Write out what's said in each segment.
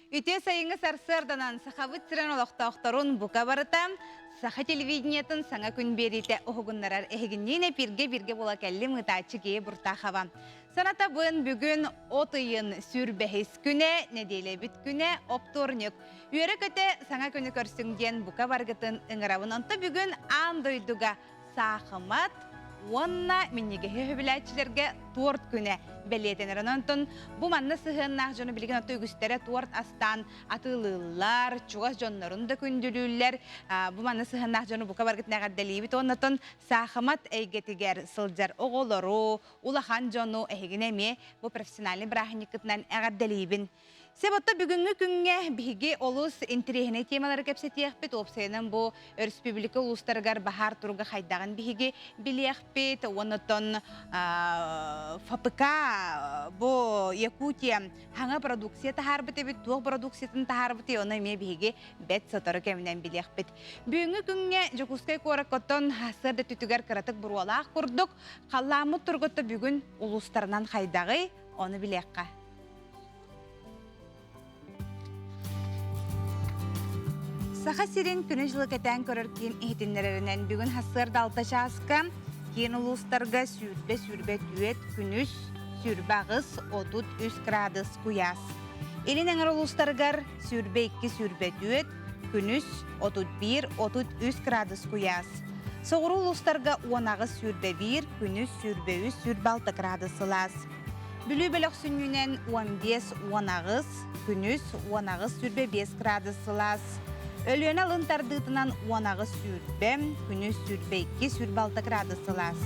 Үтүө сайыҥҥы сарсыарданан Сахабыт сирин олохтоохторун бука барыта Саха телевидениетын саҥа күн биэриитэ уһугуннарар эһигинниин эпииргэ бииргэ буола кэллим ыытааччы Гея Буртахова. Санатабын бүгүн от ыйын сүүрбэһис күнэ, нэдиэлэбит күнэ, оптуорньук. Үөрэ-көтө саҥа күнү көрсүҥ диэн бука баргытын ыҥырабын. Онто бүгүн аан дойдуга саахымат уонна минньигэһи сөбүлээччилэргэ туорт күнэ бэлиэтэнэр. Онон бу манна сыһыаннаах дьону билигин ото үгүстэрэ туорт астаан атыылыыллар, чугас дьоннорун да күндүлүүллэр. Бу манна сыһыаннаах дьону бука баргытын эҕэрдэлиибит. Оннотон саахымат эйгэтигэр сылдьар оҕолору, улахан дьону эһигини эмиэ бу профессиональный бырааһынньыккытынан эҕэрдэлиибин. Себотто бүгүҥҥү күҥҥэ биһиги олус интэриэһинэй темалары кэпсэтиэхпит. Уопсайынан бу өрөспүүбүлүкэ улуустарыгар баһаар туруга хайдаҕын биһиги билиэхпит. Оннотон ФПК бу Якутия хаҥа продукция таһаарбыт эбит, туох продукциятын таһаарбыт, ону эмиэ биһиги бэт сотору кэминэн билиэхпит. Бүгүҥҥү күҥҥэ Дьокуускай куораккоттон сарсыарда түтүгэр кыратык буруолаах курдук, халлааммыт тургутта бүгүн улуустарынан хайдаҕый, ону билиэххэ. Саха сирин күнү-дьылы кэтээн көрөр киин иһитиннэрэринэн бүгүн сарсыарда 6 чааска киин улуустарга 20-24 күнүс 28-33 градус куйаас. Илин эҥэр улуустарыгар 22-24 күнүс 31-33 градус куйаас. Соҕуруу улуустарга 18-21 күнүс 23-26 градус сылаас. Бүлүү бөлөх сүнньүнэн 15-18, күнүс 18-25 градус сылаас. Өлүөнэ алын тардыытынан 18-20, күнүс 22-26 градус сылаас.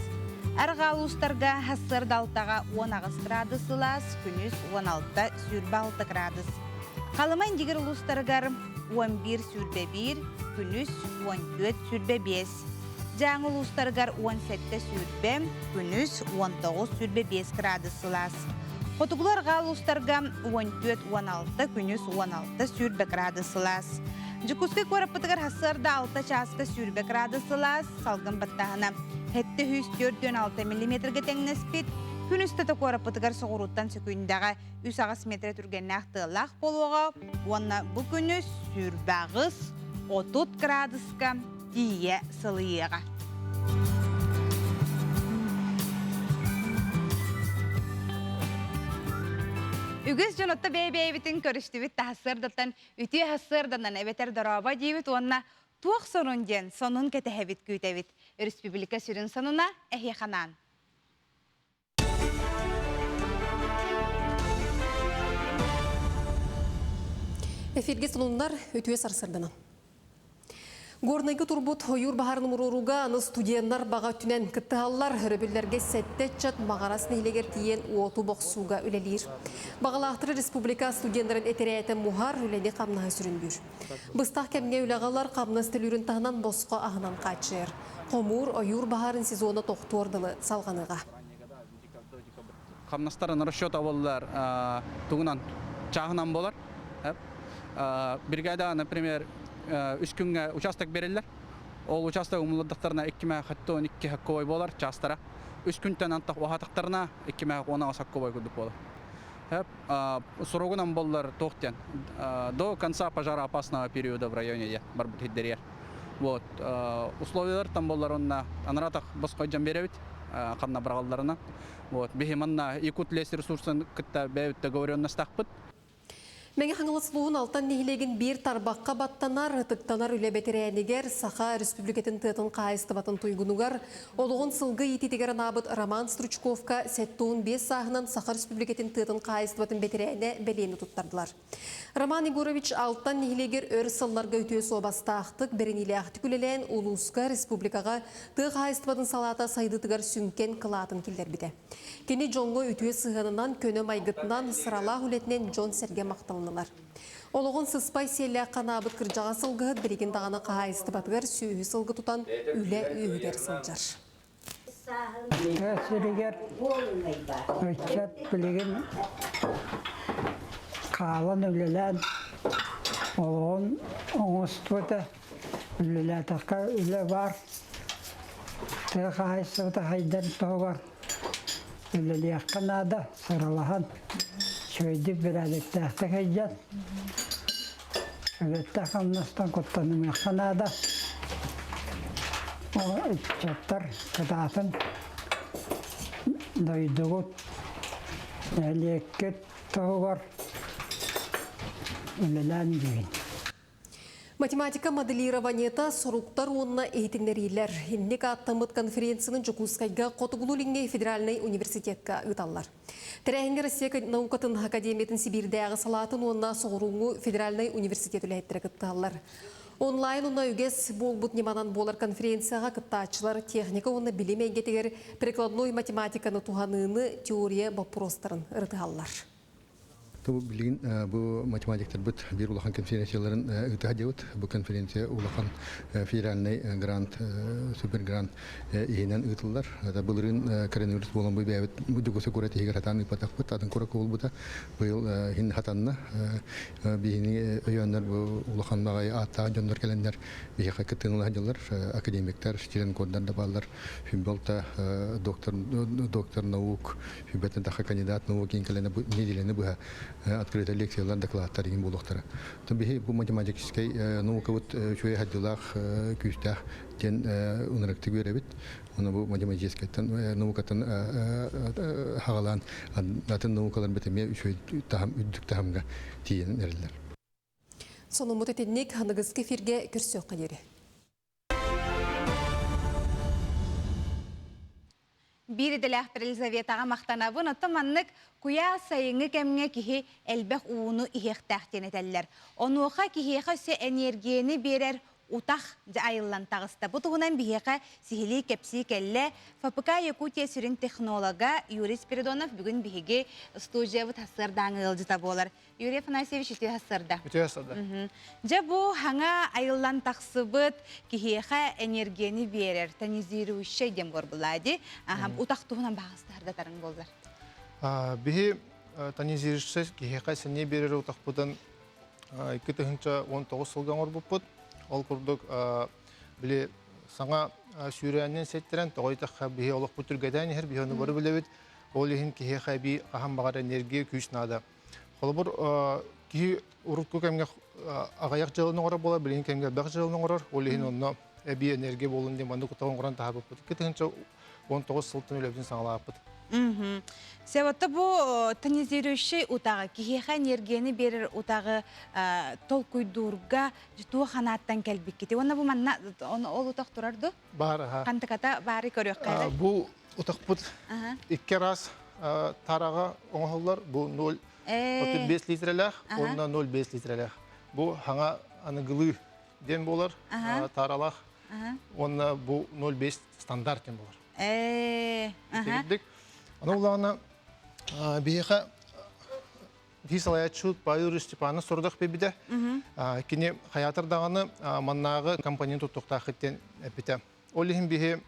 Арҕаа улуустарга сарсыарда алтаҕа 18 градус сылаас, күнүс 16-26 градус. Халыма Индигир улуустарыгар 11-21, күнүс 14-25. Дьааҥы улуустарыгар 17 сүүрбэ, күнүс 19 сүүрбэ 5 градус сылаас. Хотугулуу-арҕаа улуустарга 14-16, күнүс 16 сүүрбэ градус сылаас. Дьокуускай куораппытыгар сарсыарда 6 чааска сүүрбэ градус сылаас, салгын баттааһына 746 миллиметргэ тэҥнэспит. Күн устата куораппытыгар соҕурууттан сөкүүндэҕэ 3-8 метр түргэннээх тыаллаах буолуоҕа уонна бу күнү 28-30 градуска тиийэ сылыйыаҕа. Үгүс дьон отто бэйэ-бэйэбитин көрүстүбүт таһассыардаттан үтүө сарсыарданан эбэтэр дорообо диибит уонна туох сонун диэн сонун кэтэһэбит күүтэбит. Өрөспүүбүлүкэ сүрүн сонуна эһиэхэ анаан. Эфирге сонуннар үтүө сарсырданан. Горнайга турбут ойуур баһарын умуруорууга аны студеннар баҕа өттүнэн кыттыһаллар. Өрөбүллэргэ сэттэ ыччат Маҕарас нэһилиэгэр тиийэн уоту бохсууга үлэлиир. Баҕалаахтары республика студеннарын этэрээтэ муһар, үлэни-хамнаһы сүрүннүүр. Быстах кэмҥэ үлэҕэ ылар хамнас төлүүрүн таһынан босхо аһынан хааччыйар. Хомуур ойуур баһаарын сезона тохтуор дылы салҕаныаҕа. Хамнастарын расчет алаллар тугунан чааһынан болар. Бригада, например, үс күҥҥэ участок бериллэр. Ол участок умуллардахтарына икки хатта он икки хакковой болар чаастара. Үс күнтэн антах уһаатахтарына икки он аҕыс хакковой курдук болар. Суругунан боллар туох диэн до конца пожароопасного периода в районе барбыт хиддерiyер. Вот условиялар там боллар онна анаратах босхо дьон беребит ханна быраҕалларына. Вот биһи манна Якут лес ресурсын кытта бэйэбит договоренностаахпыт. Мэҥэ Хаҥалас улууһун Алтан нэһилиэгин биир тарбахха баттанар, ытыктанар үлэ бэтэрээнигэр, Саха Республикатын тыатын хаһаайыстыбатын туйгунугар, олоҕун сылгы иитиитигэр анаабыт Роман Стручковка 75 сааһынан Саха Республикатын тыатын хаһаайыстыбатын бэтэрээнэ бэлиэни туттардылар. Роман Егорович Алтан нэһилиэгэр өр сылларга үтүө суобастаахтык, бэриниилээхтик үлэлээн улууска, республикаҕа тыа хаһаайыстыбатын салаата сайдыытыгар сүҥкэн кылаатын киллэрбитэ. Кини дьоҥҥо үтүө сыһыанынан, көнө майгытынан, сыралаах үлэтинэн дьон-сэргэ махталынылар. Олоҕун сыспай сиэллээх ханаабыт кырдьаҕас сылгыһыт билигин даҕаны хаһаайыстыбатыгар сүөһү сылгы тутан үлэ үөһүгэр сылдьар. Тыа сиригэр ыччат билигин хаалан үлэлээн олоҕун оҥостубута, үлэлээтэххэ үлэ баар, тыа хаһаайыстыбата сайдан туһугар үлэлиэххэ наада, сыралаһан, үчүгэйдик бэрээдэктээхтик сылдьан. Үлэттэн-хамнастан куттанымыахха наада. Ол ыччаттар кытаатын дойдугут, нэһилиэккит туһугар үлэлээн диибин. Математика моделированиета соруктар уонна иһитиннэриилэр. Инник ааттаммыт конференцияны Дьокуускайга Хотугулуу-Илиҥҥи федеральнай университекка ыыталлар. Тэрээһиҥҥэ Россия наукатын академиятын Сибиирдээҕи салаатын уонна Соҕурууҥҥу федеральнай университет үлэһиттэрэ кыттыһаллар. Онлайн уонна үгэс буолбут ньыманан буолар конференцияҕа кыттааччылар техника уонна билим эйгэтигэр прикладной математиканы туһаныыны теория боппуруостарын ырытыһаллар. Бу билигин бу математиктарбыт биир улахан конференцияларын ыыта сылдьабыт. Бу конференция улахан федеральный грант, супергрант иһинэн ыытыллар. Былырыын коронавирус буолан бу бэйэбит Дьокуускай куорат иһигэр хатаан ыыппатахпыт, атын куоракка буолбута. Быйыл иһин хатанна. Биһини өйөөннөр бу улахан баҕайы ааттаах дьоннор кэлэннэр биһиэхэ кыттыыны ыла сылдьаллар. Академиктар, членкордар да бааллар. Фимболта доктор, доктор наук, Сүбэтин таха кандидат наук киин кэлэнэ неделяны быһа открытый лекциялар, докладтар иһин буолуохтара. Биһи бу математическай наукабыт үчүгэй хайдылаах күүстээх диэн ынырыктык үөрэбит. Оны бу математическайтан наукаттан хагалаан атын наукалар бит эмиэ үчүгэй таһым үрдүк таһымга тиийэн эрэллэр. Сонуммут итинник аныгыскы эфиргэ көрсүөххэ диэри. Биир идэлээхпэр Елизаветаҕа махтанабын. Оттон маннык куйаас сайыҥҥы кэмҥэ киһи элбэх ууну иһиэхтээх диэн этэллэр. Онуоха киһиэхэ өссө эниэргийэни биэрэр утах дьэ айыллан таҕыста. Бу туһунан биһиэхэ сиһилии кэпсии кэллэ ФПК Якутия сүрүн технолога Юрий Спиридонов бүгүн биһиги студиябыт сарсыардааҥы ыалдьыта буолар. Юрий Афанасьевич үтүө сарсыарда. Үтүө сарсыарда. Дьэ бу хаҥа айыллан тахсыбыт киһиэхэ энергияны биэрэр тонизирующай диэн буолар ди. Утах туһунан баҕастаһарда тарыҥ буоллар. Биһи тонизирующай киһиэхэ сэниэ биэрэр утахпытын 2019 сылга оҥорбуппут. Ол курдук били саҥа сүүрээнинэн сиэттэрэн тоҕо диэтэххэ биһи олохпут түргэтээн иһэр, биһи ону бары билэбит. Ол иһин киһиэхэ эбии хаһан баҕар энергия күүс наада. Холобур, киһи урукку кэмҥэ аҕыйах дьыаланы оҥорор буолар, билигин кэмҥэ элбэх дьыаланы оҥорор. Ол иһин онно эбии энергия буолун диэн маннык утаҕы оҥорон таһаарбыппыт. 2019 сылтан үлэбитин саҕалаабыппыт. Себетті бу тонизирующий утаҕы, киһиэхэ энергияны берер утаҕы толкуйдуурга туох ханааттан кэлбиккити. Уонна бу манна ол утах турар ду? Баар, аха. Хантыката баары көрүөххэ. Бу утахпыт икки раз тараҕа оҥоһуллар. Бу 0,35 литрэлээх уонна 0,5 литрэлээх. Бу хаҥа аныгылыы диэн буолар, таралаах. Уонна бу 0,5 стандарт диэн буолар. Итирдик. Аны улаана биһиэхэ Дии салайааччы Павел Степанов сорудах биэрбитэ. Кини хайаатар даҕаны маннааҕы компанияны туттуохтааххыт диэн эппитэ. Ол иһин биһи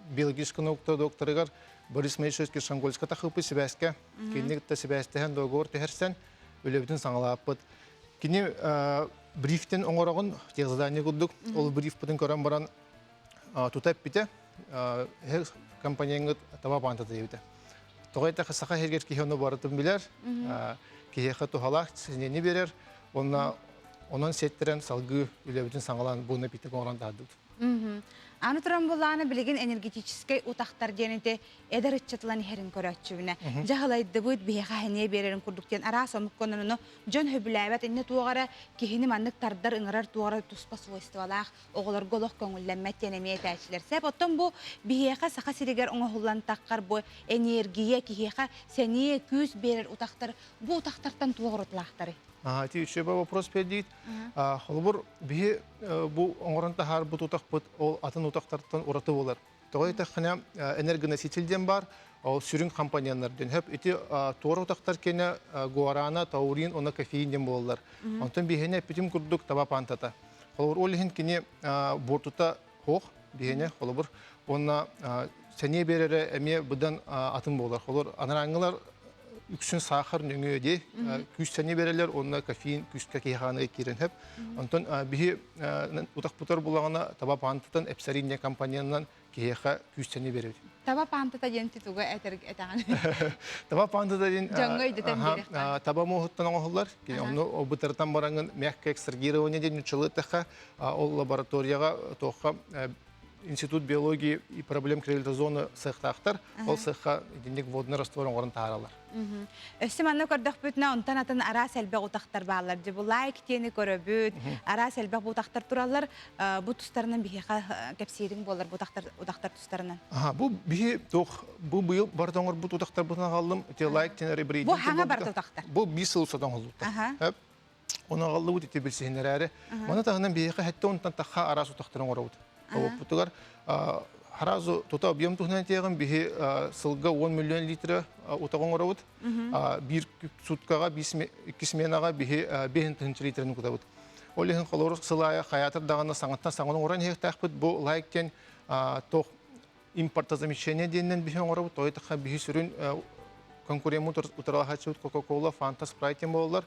биологическай наука докторыгар Борис Моисеевич Киршангольска тахыппыт сибээскэ, кинини кытта сибээстэһэн договор түһэрсэн, үлэбитин саҥалааппыт. Кини брифтен оҥороҕун, техзадание курдук, ол брифпытын көрөн баран тута эппитэ, компанияңыт таба баантата диэбитэ. Тоҕо эттэххэ саха иһигэр киһи ону барытын билэр, киһиэхэ туһалаах синьэни биэрэр, уонна онон сиэттэрэн салгыы үлэбитин саҥалаан бу напиток оҥорон таһаардыбыт. Аны туран буллааны билигин энергетическэй утахтар диэн ити эдэр ыччатылан иһэрин көрөөччүбүнэ. Дьаһалайдыбыт биһиэхэ сэниэ биэрэрин курдук диэн араас омук кононуну дьон сөбүлээбэт иннэ туох эрэ киһини маннык тардар ыҥырар туох эрэ туспа свойстволаах оҕолорго олох көҥүллэммэт диэн эмиэ этээччилэр. Сэп, оттон бу биһиэхэ Саха сиригэр оҥоһуллан таххар бу энергия киһиэхэ сэниэ, күүс биэрэр утахтар бу утахтартан туох уратылаахтарый? Ити үчүгэй вопрос биэрдиит. Холобур, биһи бу оҥорон таһаарбыт утахпыт ол атын утахтартан ураты буолар. Тоҕо диэтэххинэ, энергоноситель диэн баар, ол сүрүн компоненнар диэн. Хөп ити туора утахтар киэнэ гуарана, таурин уонна кофеин диэн буолаллар. Онтон биһиэнэ эппитим курдук таба паантата. Холобур, ол иһин кини буортута суох биһиэнэ, холобур, уонна сэниэ биэрэрэ эмиэ быдан атын буолар. Холобур, анарааҥҥылар. үксүн саахар нөҥүө дии күүстэни берелер, онно кофеин күүскэ киһихааны киирэн хөп. Онтон биһи утахпытар булаҕына таба паантытан эпсарин диэн компаниянан киһиэхэ күүстэни беребит. Таба паантата диэн тугу этэр этэҕин? Таба паантата диэн Дьоҥҥо өйдөтөн биэриэххэ. Таба муоһуттан оҥоһуллар. Онну бытыртан бараҥын мягкое экстрагирование диэн нуччалыы эттэххэ, ол лабораторияҕа туохха Институт биологии и проблем криолитозоны сыахтаахтар. Ол сыахха итинник водный раствор оҥорон таһаараллар. Өссө манна көрдөхпүтүнэ, онтон атын араас элбэх утахтар бааллар. Дьэ, бу лайк диэни көрөбүт, араас элбэх бу утахтар тураллар. Бу тустарынан биһиэхэ кэпсиириҥ буолар, бу утахтар, утахтар тустарынан. Аха, бу биһи туох бу быйыл барыта оҥорбут утахтарбытын аҕаллым. Ити лайк диэн Бу хаҥа барыта утахтар. Бу биир сыл устата оҥоһуллубуттар. Ону аҕаллыбыт ити билсиһиннэрээри. Маны таһынан биһиэхэ хэттэ онтон тахха араас утахтарын оҥоробут. Оппутугар сразу тута объем туһунан этиэҕим биһи сылга 10 миллион литра утаҕы оҥоробут. Биир суткаҕа икки сменаҕа биһи 5 литраны кутабыт. Ол иһин холобур сыл аайы хайаатар даҕаны саҥаттан саҥаны оҥорон иһиэхтээхпит. Бу лайк диэн туох импортозамещение диэннэн биһи оҥоробут. Той таха биһи сүрүн конкурентмут утаралаһааччыбыт Coca-Cola, Fanta, Sprite диэн буолаллар.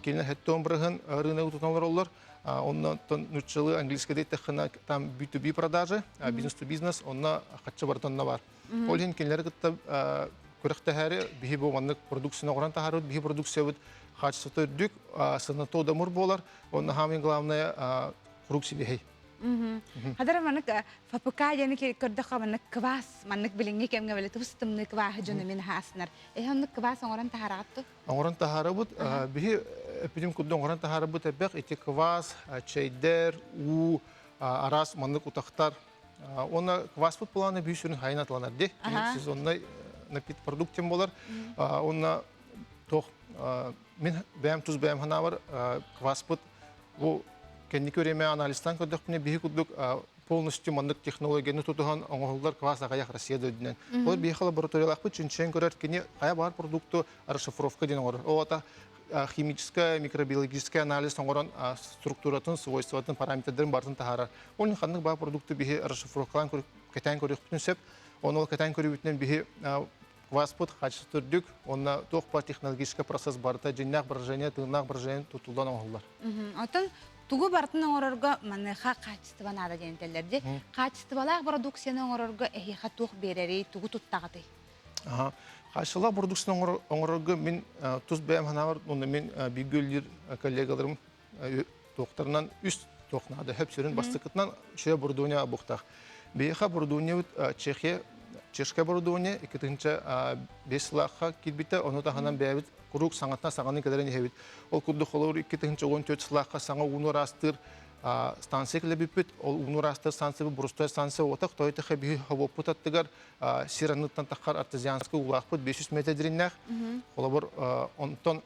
Кинилэр хэттон бырыһын рынок тутан олороллор. Онно нуччалыы английскай диэтэххинэ там B2B продажи, бизнес to бизнес, онно хаччы барыта онно бар. Ол иһин кинилэри кытта күрэхтэһээри биһи бу маннык продукцияны оҥорон таһаарбыт, биһи продукциябыт качествота үрдүк, сыаната удамыр буолар. Онно самое главное круг сибиһэй. Хадара маннык ФПК диэни көрдөххө маннык квас маннык билиҥҥи кэмҥэ били тус тымныы кваһы дьону мин аһаасынар. Эһи оннук квас оҥорон таһаараҕыт ту? Оҥорон таһаарабыт. Биһи эпидем курдук оҥорон таһаарабыт элбэх ити квас, чэйдэр, уу, араас маннык утахтар. Уонна кваспыт планы биир сүрүн хайын атыланар ди. Сезонный напит продукт тем болар. Уонна тох мин бэйэм тус бэйэм ханаабар кваспыт бу кэнники время анализтан көрдөхпүнэ биһи курдук полностью маннык технологияны тутуһан оҥоһуллар квас аҕыйах Россия дойдунан. Ол биһиэхэ лабораториялаахпыт чинчийэн көрөр кини хайа баар продукту расшифровка диэн оҥорор. Ол ата химическое, микробиологическое анализ оҥорон структуратын, свойствотын, параметрдарын барытын таһаарар. Ол ханнык баар продукты биһи расшифровкалаан кэтээн көрүөхпүтүн сөп. Оны ол кэтээн көрүүбүтүнэн биһи кваспыт качество үрдүк, уонна туох баар технологическай процесс барыта дьиҥнээх брожение, тыыннаах брожение тутуллан оҥоһуллар. Оттон тугу барытын оҥорорго маныаха качество наада диэн этэллэр дии. Качестволаах продукцияны оҥорорго эһиэхэ туох биэрэрий, тугу туттаҕытый? Качестволаах продукцияны оҥорорго мин тус бэйэм санаабар, уонна мин бииргэ үлэлиир коллегаларым туохтарынан үс туох наада хөп сүрүн бастакытынан үчүгэй оборудование буохтаах. Биһиэхэ оборудованиебыт Чехия чешское оборудование 2005 сылаахха киирбитэ, ону таһынан бэйэбит куруук саҥаттан саҥаны кэлэрин иһэбит. Ол курдук холобур 2014 сылаахха саҥа ууну ыраастыыр станция кэлэбиппит. Ол ууну ыраастыыр станция бурустой станция уотах тойтахы биһи хобуоппут аттыгар сир анныттан таххар артезианскай уулаахпыт 500 метр дириннээх. Холобур онтон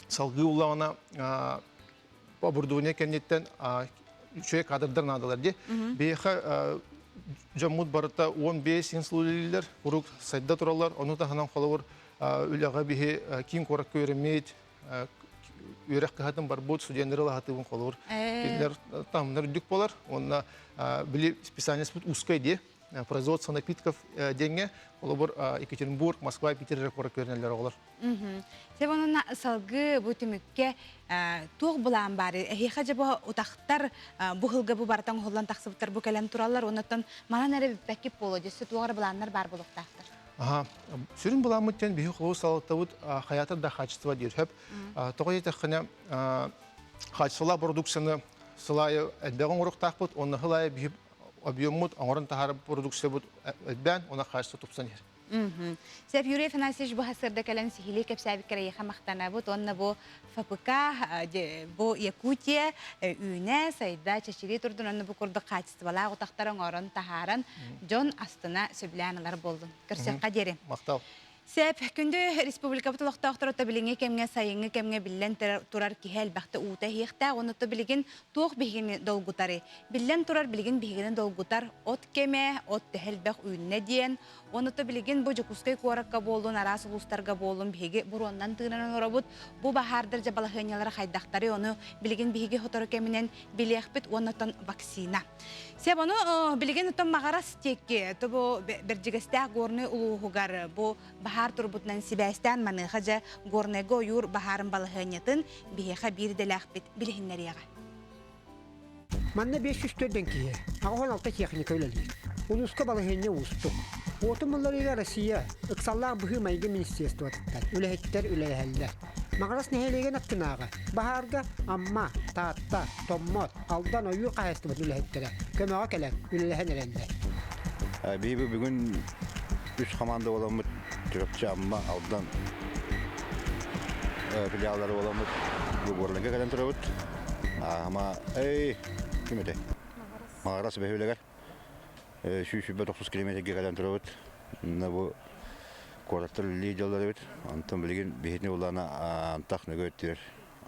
салгыы уллаҕына оборудование кэнниттэн үчүгэй кадрдар наадалар дии. Биһиэхэ дьоммут барыта 15 син сыл үлэлииллэр, куруук сайда тураллар. Ону таһынан холобур үлэҕэ биһи киин куоракка үөрэммит, үөрэх кыһатын барбыт студеннары ылаһатыыбын холобур. Кинилэр таһымнар үрдүк буолар. Уонна били специальностьпыт узкай дии. Производство напитков диэҥҥэ холобур Екатеринбург, Москва, Питер эрэ куоракка үөрэнэллэр оҕолор. Сеп онон салгыы бу түмүккэ туох былаан баар? Эһиэхэ дьэ бу утахтар бу сылга бу барытан оһоллон тахсыбыттар бу кэлэн тураллар. Оннуттан манан эрэ бүппэккит буолуо. Дьөссө туох эрэ былааннар баар буолуохтаахтар. Аха. Сүрүн былааммыт диэн биһи холобур салалтабыт хайаатар да качество диир сөп. Тоҕо диэтэххинэ качестволаах продукцияны сыл аайы элбэҕи оҥоруохтаахпыт, уонна сыл аайы биһи объеммут оҥорон таһаарар продукциябыт элбээн, уонна качество тупсан иһэр. Сеп Юрий Афанасьевич бу сырда кэлэн сиһилии кэпсээбиккэр эйиэхэ махтанабыт уонна бу ФПК бу Якутия үүнэ, сайда, чэчирии турдун уонна бу курдук хаачыстыбалаах утахтары оҥорон таһааран дьон астына сөбүлээн ылар буоллун. Көрсүөххэ диэри. Махтал. Сөп, күндү республикабыт олохтоохторо билиҥҥи кэмҥэ сайыҥҥы кэмҥэ биллэн турар киһи элбэхтэ уута иһиэхтээх, уонна билигин туох биһигини долгутарый? Биллэн турар, билигин биһигини долгутар от кэмэ, от төһө элбэх үүннэ диэн, уонна билигин бу Дьокуускай куоракка буоллун, араас улуустарга буоллун биһиги буруоннан тыынан олоробут. Бу баһаардар дьэ балаһыанньалара хайдахтарый, ону билигин биһиги сотору кэминэн билиэхпит уонна оттон вакцина. Сеп, ону билигин оттон Маҕарас диэки, бу Бэрдьигэстээх Горнай улууһугар бу баһаар. баһаар турбутунан сибээстээн маныаха дьэ Горнайга ойуур баһаарын балаһыанньатын биһиэхэ биир идэлээхпит билиһиннэриэҕэ. Манна 504 киһи, 86 техника үлэлиир. Улууска балаһыанньа уустук. Уоту мылларыыга Россия ыксаллаах быһыы-майгы министерствотыттан үлэһиттэр үлэлэһэллэр. Маҕарас нэһилиэгин аттынааҕы баһаарга Амма, Таатта, Томмот, Алдан ойуур хаһаайыстыбатын үлэһиттэрэ көмөҕө кэлэн үлэлэһэн эрэллэр. Биһиги бүгүн үс команда буоламмыт Чурапчы, Амма, Алдан филиаллары буоламмыт Горнайга кэлэн турабыт. Ама, эй, ким этэй? Маҕарас бөһүөлэгэр 129 километрга кэлэн турабыт. Мына бу куораттар үлэлии дьоллор эбит. Онтон билигин биһитини улаана антах нөгөө өттүгэр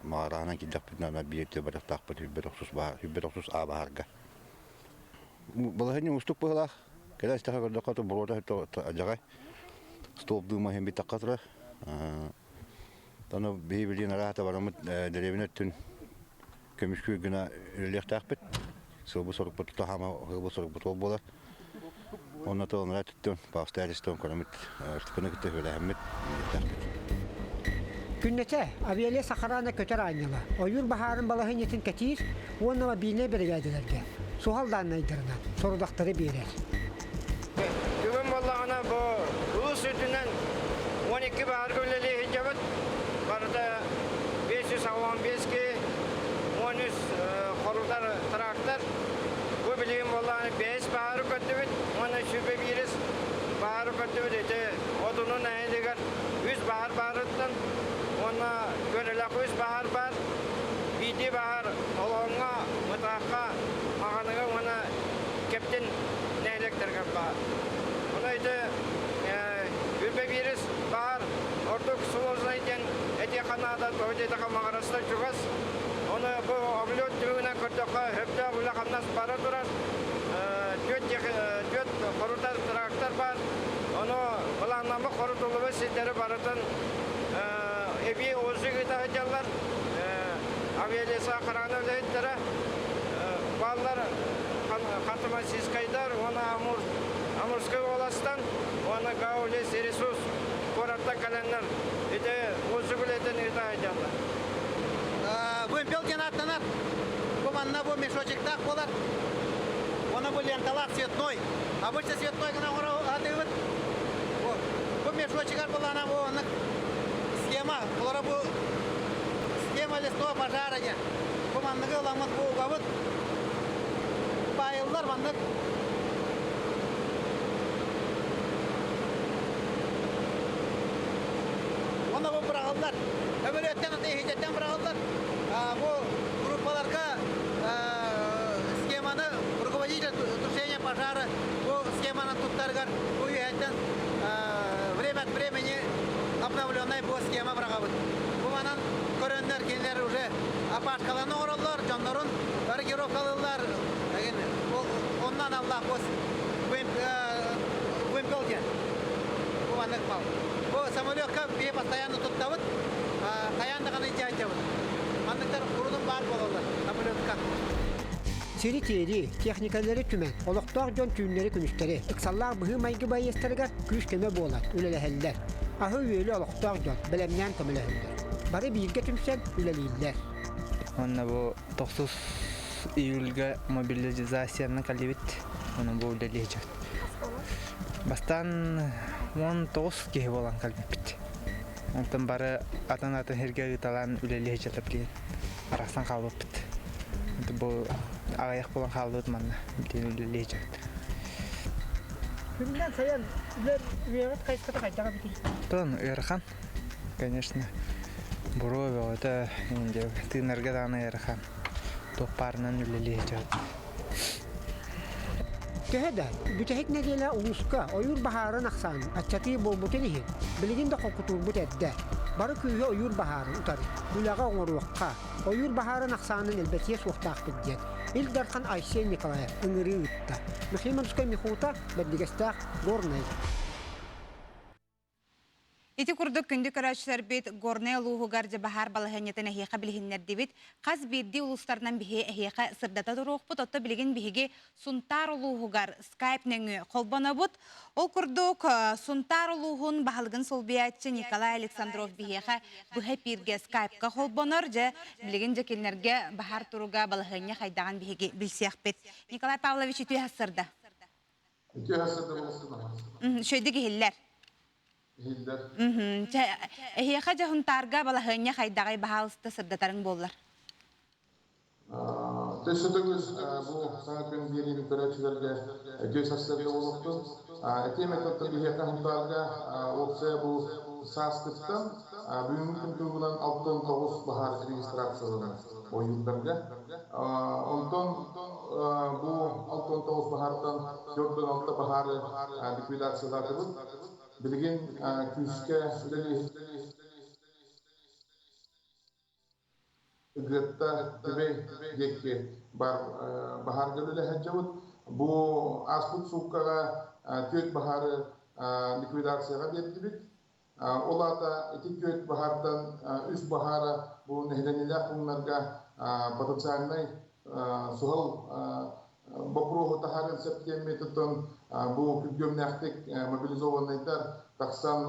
маҕараһынан киирдэхпитинэ ана биир өттүгэр барыахтаахпыт 190 баһар, 190 А баһарга. Балаһыанньа уустук быһыылаах. Кэлэн истэхэ көрдөххө буруота адьаҕай. Столб дыыма иһин биттахха турар. Ону биһи билигин араата бараммыт дэриэбинэ өттүн көмүскүүр гына үлэлиэхтээхпит. Сылбы сорукпут тутахама сылбы сорукпут ол буолар. Онно тылынара түттүн, паустаристон көрөмүт, ыртыкыны кытта үлэлэһэммит үлэлиэхтээхпит. Күннэтэ авиалес охрана көтөр аанньала ойуур баһаарын балаһыанньатын кэтиир уонна мобильнай биригээдэлэргэ суһал дааннайдарынан сорудахтары биэрэр. Бүгүн буоллаҕына бу улуус үрдүнэн 12 баһаарга үлэлии сылдьабыт. Барыта 585 киһи, 13 хорутар трактор. Бу билигин буоллаҕына 5 баһаары көрдүбүт уонна 101 баһаары көрдүбүт. Ити Одунун нэһилиэгэр үс баһаар баарыттан уонна Көнөлөх үс баһаар баар. Биирдии баһаар Олоҥҥо, Мытаахха, Маҕаныга уонна Кэптин нэһилиэктэргэ баар. Ону ити Үрбэбиирис баар ордук сложный диэн этиэххэ наада, тоҕо диэтэххэ Маҕарастан чугас. Ону бу облет түмүгүнэн көрдөххө, сөптөөх үлэ-хамнас бара турар. Түөрт хорутар трактор баар. Ону былааннаммыт хорутуллубут сирдэри барытын эбии УЗИ ыыта сылдьаллар. Авиалеса охрана үлэһиттэрэ бааллар Ханты-Мансийскайдар уонна Амур, Амурскай уоластан уонна Гаулес Ресурс куораттан кэлэннэр ити УЗИ үлэтин ыыта сылдьаллар. Вымпел диэн ааттанар. Бу манна бу мешочектаах буолар. Уонна бу ленталаах цветной. Обычно цветной гына оҥоро Бу мешочегар булана бу оннук схема. Олора бу схема лесного пожара диэн. Бу манныгы ыламмыт бу угабыт. Баайыллар маннык. Уонна бу быраҕыллар. Өбөлүөттэн иһитеттен быраҕыллар. Бу группаларга схеманы руководитель тушения пожара бу схеманы туттарыгар бу үөһэттэн время от времени обновленный бу схема быраҕабыт. Бу манан көрөннөр кинилэр уже опашкаларын оҥороллор, дьоннорун корректировкалыыллар. Онно аналлаах бу вымпел диэн. Бу маннык мал. Бу самолекка биһи постоянно туттабыт, хайаан даҕаны дьаһайдабыт. Манныктар урутун баар буолаллар самолекка. Сири тиэрии, техникалары түмэн, олохтоох дьон түүннэри-күнүстэри ыксаллаах быһыы-майгы байыастарыгар күүс-көмө буолан үлэлэһэллэр. Аһы-үөлү олохтоох дьон бэлэмнээн көмөлөһөллөр. Бары бииргэ түмсэн үлэлииллэр. Уонна бу тохсус июльга мобилизациянан кэллибит. Онон бу үлэлии сылдьабыт. Бастаан 19 киһи буолан кэлбиппит. Онтон бары атын-атын сиргэ ыыталаан үлэлии сылдьаллар билигин. Арахсан хаалбыппыт. Бу аҕыйах буолан хаалбыт манна билигин үлэлии сылдьабыт. Күнүнэн сайан үлэ үөрэҕит хайысхата хайдах эбитий? Тон ыарахан, конечно. Буруо бөҕөтө, тыынарга даҕаны ыарахан. Туох баарынан үлэлии сылдьабыт. Төһө да бүтэһик нэдиэлэ улууска ойуур баһаарын ахсаанын аччатыы буолбутун иһин, билигин да холкутуурбут эрдэ. Бары күүһү ойуур баһаарын утары үлэҕэ оҥоруохха, ойуур баһаарын ахсаанын элбэтиэ суохтаахпыт диэн Ил Дархан Айсен Николаев ыҥырыы ыытта. Михаил Морской Михута, Бэрдигэстээх, Горнай. Ити курдук күндү көрөөччүлэрбит Горнай улууһугар дьэ баһаар балаһыанньатын эһиэхэ билиһиннэрдибит. Хас биирдии улуустарынан биһи эһиэхэ сырдата туруохпут. Отто билигин биһиги Сунтаар улууһугар скайп нөҥүө холбонобут. Ол курдук Сунтаар улууһун баһылыгын солбуйааччы Николай Александров биһиэхэ быһа эпииргэ скайпка холбонор. Дьэ билигин дьэ кинилэргэ баһаар туруга балаһыанньа хайдаҕын биһиги билсиэхпит. Николай Павлович үтүө сырда. Үтүө сырда болсун. Үчүгэйдик иһиллэр. Иһиллэр. Эһиэхэ дьэ Сунтаарга балаһыанньа хайдаҕый баһаалыста сырдатарыҥ буоллар. Өссө төгүл бу саҥа күн биэриини көрөөччүлэргэ үтүө сарсыарда буолуохтун. Этиэм этэ биһиэхэ Сунтаарга уопсайа бу сааскыттан бүгүҥҥү күн туругунан 69 баһаар регистрацияланар ойуурдарга. Онтон бу 69 баһаартан 46 баһаары ликвидациялаатыбыт. Билигин күүскэ үлэлиир Ыгыатта Түбэй диэки бар баһаарга үлэлэһэ Бу ааспыт сууккаҕа түөрт баһаары ликвидацияҕа биэрдибит. Ол аата ити түөрт баһаартан үс баһаара бу нэһилиэнньэлээх пууннарга потенциальнай суһал боппуруоһу таһаарыан сөп диэммит оттон бу күргүөмнээхтик мобилизованнайдар тахсан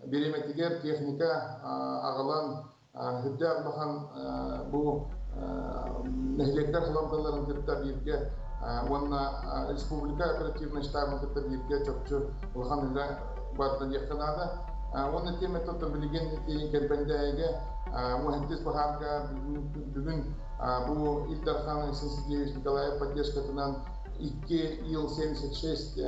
бириэмэтигэр техника аҕалан сүрдээх улахан бу нэһилиэктэр халамталарын кытта бииргэ уонна республика оперативнай штабын кытта бииргэ чопчу улахан үлэ барда диэххэ наада. Уонна тиэмэ оттон билигин Кэрбэндээйигэ Муһантис баһаарга бүгүн бу Ил Дархан Алексей Сергеевич Николаев поддержкатынан 2 Ил-76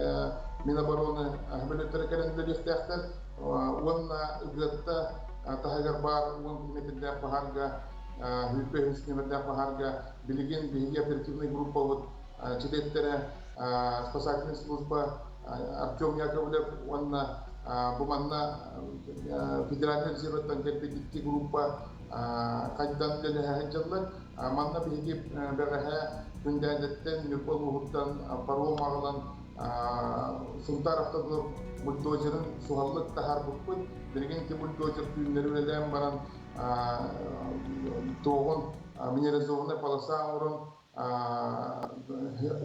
Минобороны бөлөттөрө кэлэн үлэлиэхтээхтэр. Уонна Ыгыатта таһыгар баар 10 километрдээх баһаарга, 105 километрдээх баһаарга билигин биһиги оперативнай группабыт чилиэттэрэ спасательная служба Артем Яковлев уонна бу манна федеральнай резерваттан кэлбит икки группа хайдан үлэлэһэ сылдьаллар. Манна биһиги бэҕэһээ Күндээдэттэн, Ньурба улууһуттан паром аҕалан Сунтаар автодор бульдозерын суһаллык таһаарбыппыт. Билигин ити бульдозер түүннэри үлэлээн баран туоҕун минерализованнай полоса оҥорон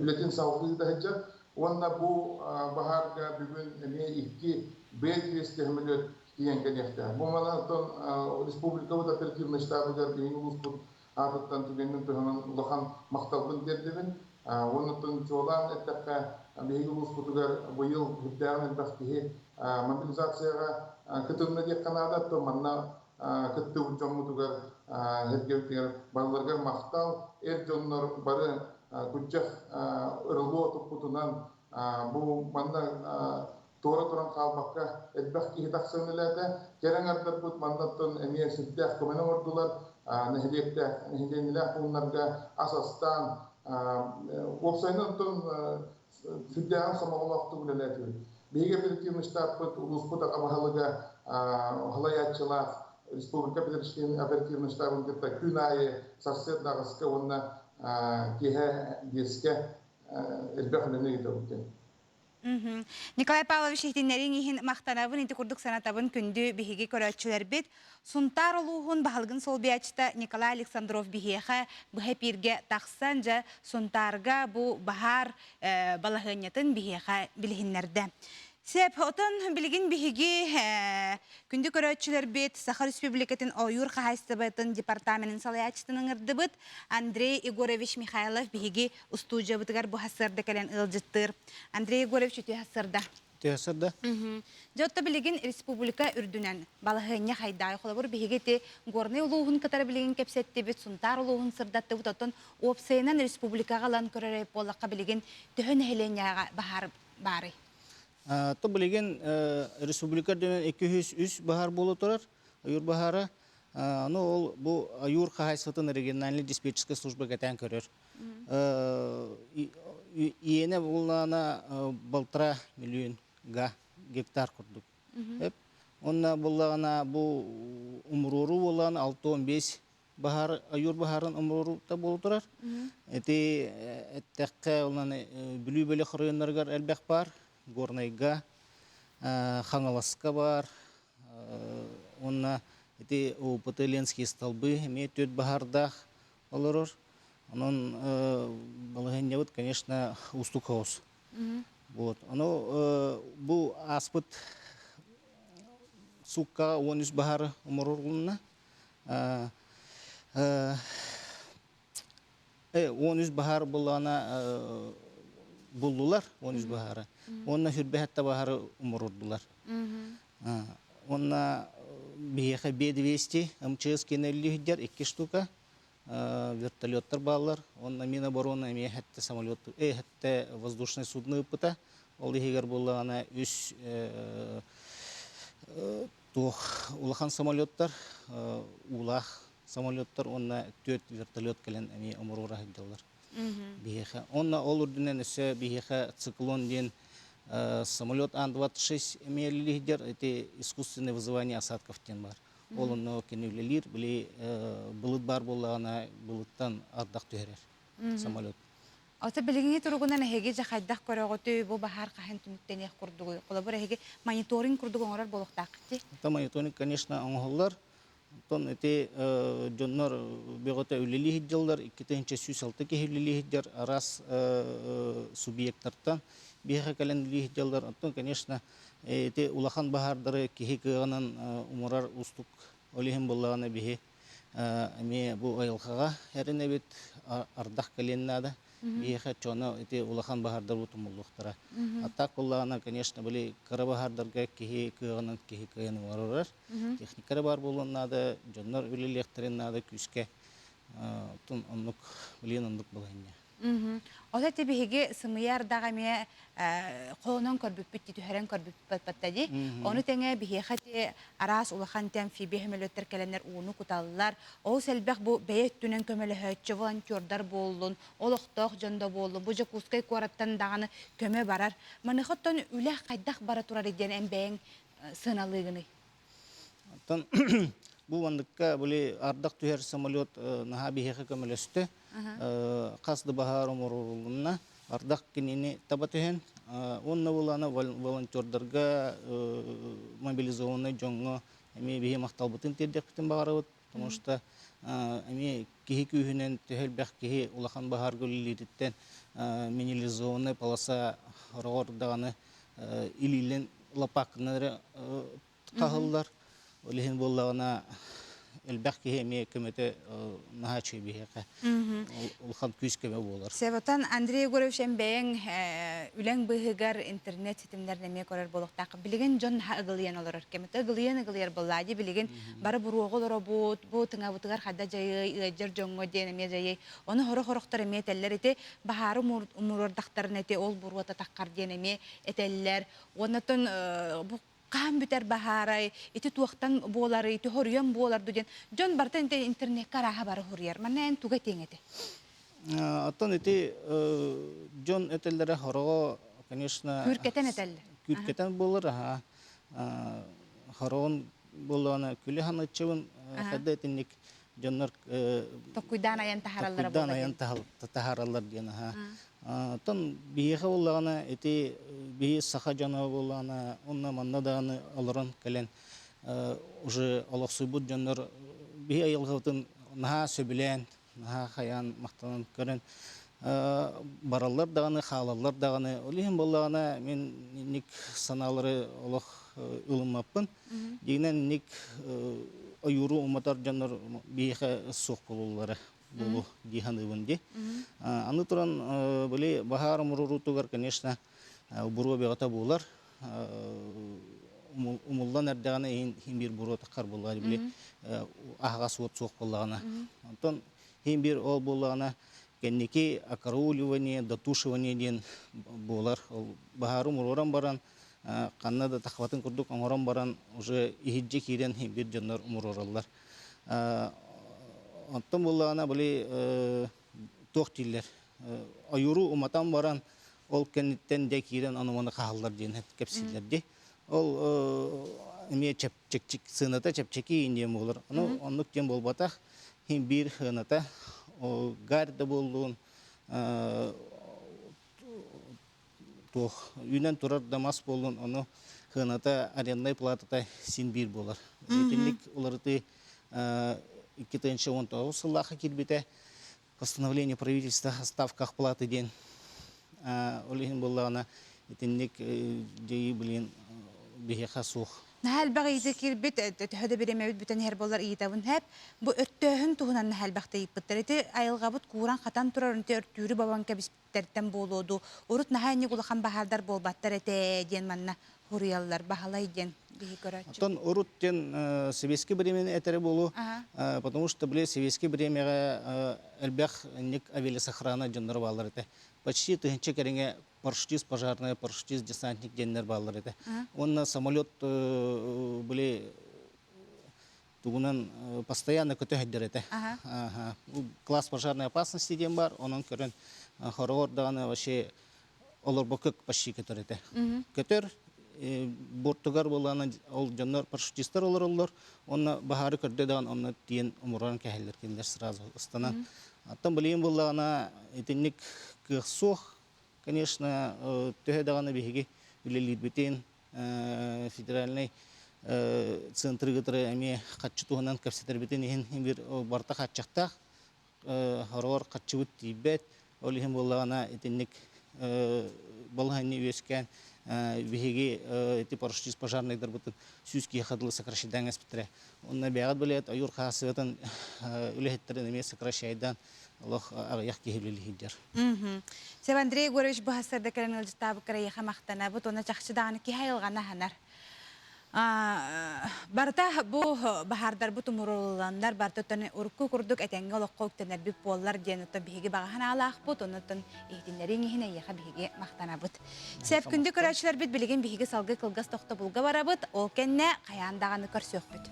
үлэтин салгыы да сылдьар. Уонна бу баһаарга бүгүн эмиэ икки Б-200 сөмөлүөт тиийэн кэлиэхтээх. Бу манан оттон республикабыт оперативнай штабыгар биһиги улууспут аатыттан түгэнин туһанан улахан махталбын тиэрдэбин. Уонна чуолаан эттэххэ, биһиги улууспутугар быйыл үрдээҕин элбэх киһи мобилизацияҕа кытынна диэххэ наада. Оттон манна кыттыбыт дьоммутугар, сэргэбитигэр барыларыгар махтал. Эр дьоннор бары күччэх ырылуо туппутунан бу манна туора туран хаалбакка элбэх киһи тахсан үлэлээтэ. Кэрэ аҥардарбыт маннаттан эмиэ сүрдээх көмөнү оҥордулар. Нэһилиэктээх, нэһилиэнньэлээх пууннарга ас астаан, уопсайынан оттон сүрдээҕин сомоҕолоохтук үлэлээтибит. Биһиги оперативный штабпыт улууспут аҕа баһылыга салайааччылаах республика оперативный штабын кытта күн аайы сарсыарда аҕыска уонна киэһэ биэскэ элбэх үлэни ыытабыт диэн. Николай Павлович иһитиннэрииҥ иһин махтанабын, ити курдук санатабын күндү биһиги көрөөччүлэрбит. Сунтаар улууһун баһылыгын солбуйааччыта Николай Александров биһиэхэ быһа эпииргэ тахсан, дьэ, Сунтаарга бу баһаар балаһыанньатын биһиэхэ билиһиннэрдэ. Сөп, отон билигин биһиги күндү көрөөччүлэрбит Саха Республикатын ойуур хаһаайыстыбатын департаменын салайааччытын ыҥырдыбыт Андрей Егорович Михайлов биһиги устуудьуйабытыгар бу сарсыарда кэлэн ыалдьыттыыр. Андрей Егорович үтүө сарсыарда. Үтүө сарсыарда. Дьэ, отто билигин республика үрдүнэн балаһыанньа хайдаай. Холобур, биһиги ити Горнай улууһун кытары билигин кэпсэттибит, Сунтаар улууһун сырдаттыбыт, оттон уопсайынан республикаҕа ылан көрөр буоллахха билигин төһө нэһилиэнньэҕэ баһаар баарый? То билигин республика үрдүнэн 203 баһаар буола турар, ойуур баһаара. Ну, ол бу ойуур хаһаайыстыбатын региональный диспетчерская служба кэтээн көрөр. Иэнэ буллаана балтара миллион га гектар курдук. Онна буллаҕына бу умуруору буолан 65 баһаар ойуур баһаарын умуруорута буола турар. Ити эттэххэ онон Бүлүү бөлөх районнарыгар элбэх баар, Горнайга, Хаҥаласка бар, Уонна ити ОПТ Ленские столбы эмиэ түөрт баһаардаах олорор. Онон балаһыанньабыт, конечно, уустук соҕус. Вот. Ону бу ааспыт сууккаҕа 13 баһаары умурулунна. 13 баһаар буллаҕына буллулар 13 баһаары. Уонна хүрбэһэтте баһаары умурурдулар. Уонна биһиэхэ Б-200 МЧС киэнэллиһиддэр икки штука вертолеттар бааллар. Уонна Миноборона эмиэ хэттэ самолет, хэттэ воздушный судно ыыппыта. Ол иһигэр буоллаҕына үс туох улахан самолеттар, уулаах самолеттар уонна түөрт вертолет кэлэн эмиэ оморуора сылдьаллар биһиэхэ. Уонна ол үрдүнэн өссө биһиэхэ циклон диэн самолет Ан-26 эмиэ үлэлиир ити искусственное вызывание осадков диэн бар. Ол онно кини үлэлиир, били былыт баар буоллаҕына былыттан ардах түһэрэр самолет. Ото билиҥҥи туругунан эһиги дьэ хайдах көрөҕүтүй, бу баһаар хаһан түмүктэниэх курдугуй? Холобур, эһиги мониторинг курдук оҥорор буолуохтааххыт дии? Это мониторинг, конечно, оҥоһуллар. Оттон ити дьоннор бөҕөтө үлэлии сылдьаллар, 2606 киһи үлэлии сылдьар араас субъектартан биһиэхэ кэлэн үлэлии сылдьаллар. Оттон, конечно, ити улахан баһаардары киһи кыаҕынан умурар уустук. Ол иһин буоллаҕына биһи эмиэ бу айылҕаҕа эрэнэбит, ардах кэлиэн наада. Биһиэхэ чоно ити улахан баһаардар утумуллуохтара. А так буоллаҕына, конечно, били кыра баһаардарга киһи кыаҕынан киһи кыайан умарарар. Техникалара баар буолуон наада, дьоннор үлэлиэхтэрин наада күүскэ. Оттон оннук, билигин оннук балаһыанньа. Ол эти биһиги сымыйа ардаҕа эмиэ холонон көрбүппүт дии, түһэрэн көрбүппүт батта дии. Ону тэҥэ биһиэхэ ти араас улахан ти амфибия сөмөлүөттэр кэлэннэр ууну куталлар. Ол элбэх бу бэйэ өттүнэн көмөлөһөөччү волонтердар буоллун, олохтоох дьон да буоллун, бу Дьокуускай куораттан даҕаны көмө барар. Маныаха оттон үлэ хайдах бара турар диэн эн бэйэҥ сыаналыыгыный? Оттон бу манныкка били ардах түһэр самолет наһаа биһиэхэ көмөлөстө. Хас да баһаар оҥорулунна. Ардах кинини таба түһэн уонна булана волонтердарга мобилизованный дьоҥҥо эмиэ биһи махталбытын тиэрдиэхпитин баҕарабыт. Потому что эмиэ киһи күүһүнэн төһө элбэх киһи улахан баһаарга үлэлиириттэн минерализованная полоса ороҕор даҕаны илиилэн лопаакканан эрэ хаһыллар. Ол иһин буоллаҕына элбэх киһи эмиэ көмөтө наһаа үчүгэй биһиэхэ улахан күүс көмө буолар. Себотон Андрей Егорович эн бэйэҥ үлэҥ быыһыгар интернет ситимнэрин эмиэ көрөр буолуохтаах. Билигин дьон наһаа ыгылыйан олорор кэмэ. Ыгылыйан ыгылыйар буоллаа дии билигин бары буруоҕу олоробут, бу тыҥабытыгар хайда дьайыай, ыалдьар дьоҥҥо диэн эмиэ дьайыай. Ону сорох-сорохтор эмиэ этэллэр ити баһаары умуруордахтарына ити ол буруота таххар диэн эмиэ этэллэр. Уоннатон бу хаһан бүтэр баһаарай, ити туохтан буоларый, ити хоруйан буолар ду диэн дьон барыта интернеккэ арааһа бары хоруйар. Манна эн туга этиэҥ этэй? Оттон ити дьон этэллэрэ хороҕо, конечно... Күүркэтэн этэллэр. Күүркэтэн буолар, аха. Хороҕун буоллаҕына күлэ саныччыбын, хайда итинник дьоннор Токкуйдаан айан таһаараллара токкуйдаан айан таһаараллар диэн аха. Оттон биһиэхэ буоллаҕына ити биһи саха дьоно буоллаҕына онно манна даҕаны олорон кэлэн уже олохсуйбут дьоннор биһи айылҕабытын наһаа сөбүлээн наһаа хайаан махтанан көрөн бараллар даҕаны хаалаллар даҕаны ол иһин буоллаҕына мин инник санаалары олох ылыммаппын дьиҥинэн инник ойууру уматар дьоннор биһиэхэ суох буолуллара буолуо дии саныыбын дии. Аны туран, били баһаар умуруруутугар, конечно, буруо бөҕөтө буолар. Умуллан эрдэҕинэ иһин биир буруо таххар буоллаҕа били аһаҕас уот суох буоллаҕына. Онтон иһин биир ол буоллаҕына кэнники окарауливание, дотушивание диэн буолар. Ол баһаары умуруоран баран ханна да таххабатын курдук оҥорон баран уже иһирдьэ киирэн биир дьоннор умуруораллар. Оттон буоллаҕына били туох дииллэр ойууру уматан баран ол кэнниттэн дьэ киирэн ону-маны хаһаллар диэн кэпсииллэр дии. Ол эмиэ чэпчэки сыаната чэпчэки диэн буолар. Ону оннук диэн буолбатах. Хин биир сыаната гарь да буоллун туох үүнэн турар да мас буоллун ону. Хыаната арендная платата син биир буолар. Итинник уларытыы 2019 сыллаахха киирбитэ. Постановление правительства о ставках платы диэн. Ол иһин буоллаҕына итинник дьайыы билигин биһиэхэ суох. Наһаа элбэх ыйытыы киирбит, төһө да бириэмэбит бүтэн иһэр буоллар ыйытабын һэп. Бу өртөөһүн туһунан наһаа элбэхтэ ыйыппыттар. Ити айылҕабыт кууран-хатан турар, ити өртүүрү бобон кэбиспиттэртэн буолуо дуу. Урут наһаа инник улахан баһаардар буолбаттар этэ диэн манна хуруйаллар. Баһылай диэн биһи көрөөччү. Оттон урут диэн советский времени этэрэ буолуо, потому что били советский времяҕа элбэх инник авиалесохрана дьонноро бааллар этэ. Почти тыһыынча кэриҥэ парашютист пожарная, парашютист десантник диэннэр бааллар этэ. Уонна самолет были тугунан постоянно көтө сылдьар этэ. Класс пожарной опасности диэн бар, онон көрөн хороҕор даҕаны вообще олорбокко почти көтөр этэ. Көтөр бортугар буолаана ол дьоннор парашютистар олороллор, онно баһаары көрдө даҕаны онно тиийэн умуран кэһэллэр кинилэр сразу ыстанан. Оттон билигин буоллаҕына итинник кыах суох. Конечно, төһө даҕаны биһиги үлэлиирбитин федеральнай центры кытары эмиэ хаччы туһунан кэпсэтэрбитин иһин бир барыта хааччахтаах хороҕор хаччыбыт тиийбэт. Ол иһин буоллаҕына итинник балаһыанньа үөскээн биһиги ити парашютист пожарнайдарбытын сүүс киһиэхэ дылы сокращайдаан эспиттэрэ. Онно бэйэҕит билээт ойуур хаасыатын үлэһиттэрин эмиэ сокращайдаан олох аҕыйах киһи үлэлиһиддэр. Сев Андрей Егорович бу сарда кэлэн ыалдьыттаабыккар эйиэхэ махтанабыт уонна чахчы даҕаны киһи айылҕаны аһынар. Барыта бу баһаардарбыт умурулланнар барыта урукку курдук этэҥҥэ олоххо үктэнэрбит буоллар диэн оттон биһиги баҕа санаалаахпыт, оннуттан иһитиннэрииҥ иһин эйиэхэ биһиги махтанабыт. Сев күндү көрөөччүлэрбит билигин биһиги салгыы кылгас тохтобулга барабыт, ол кэннэ хайаан даҕаны көрсүөхпүт.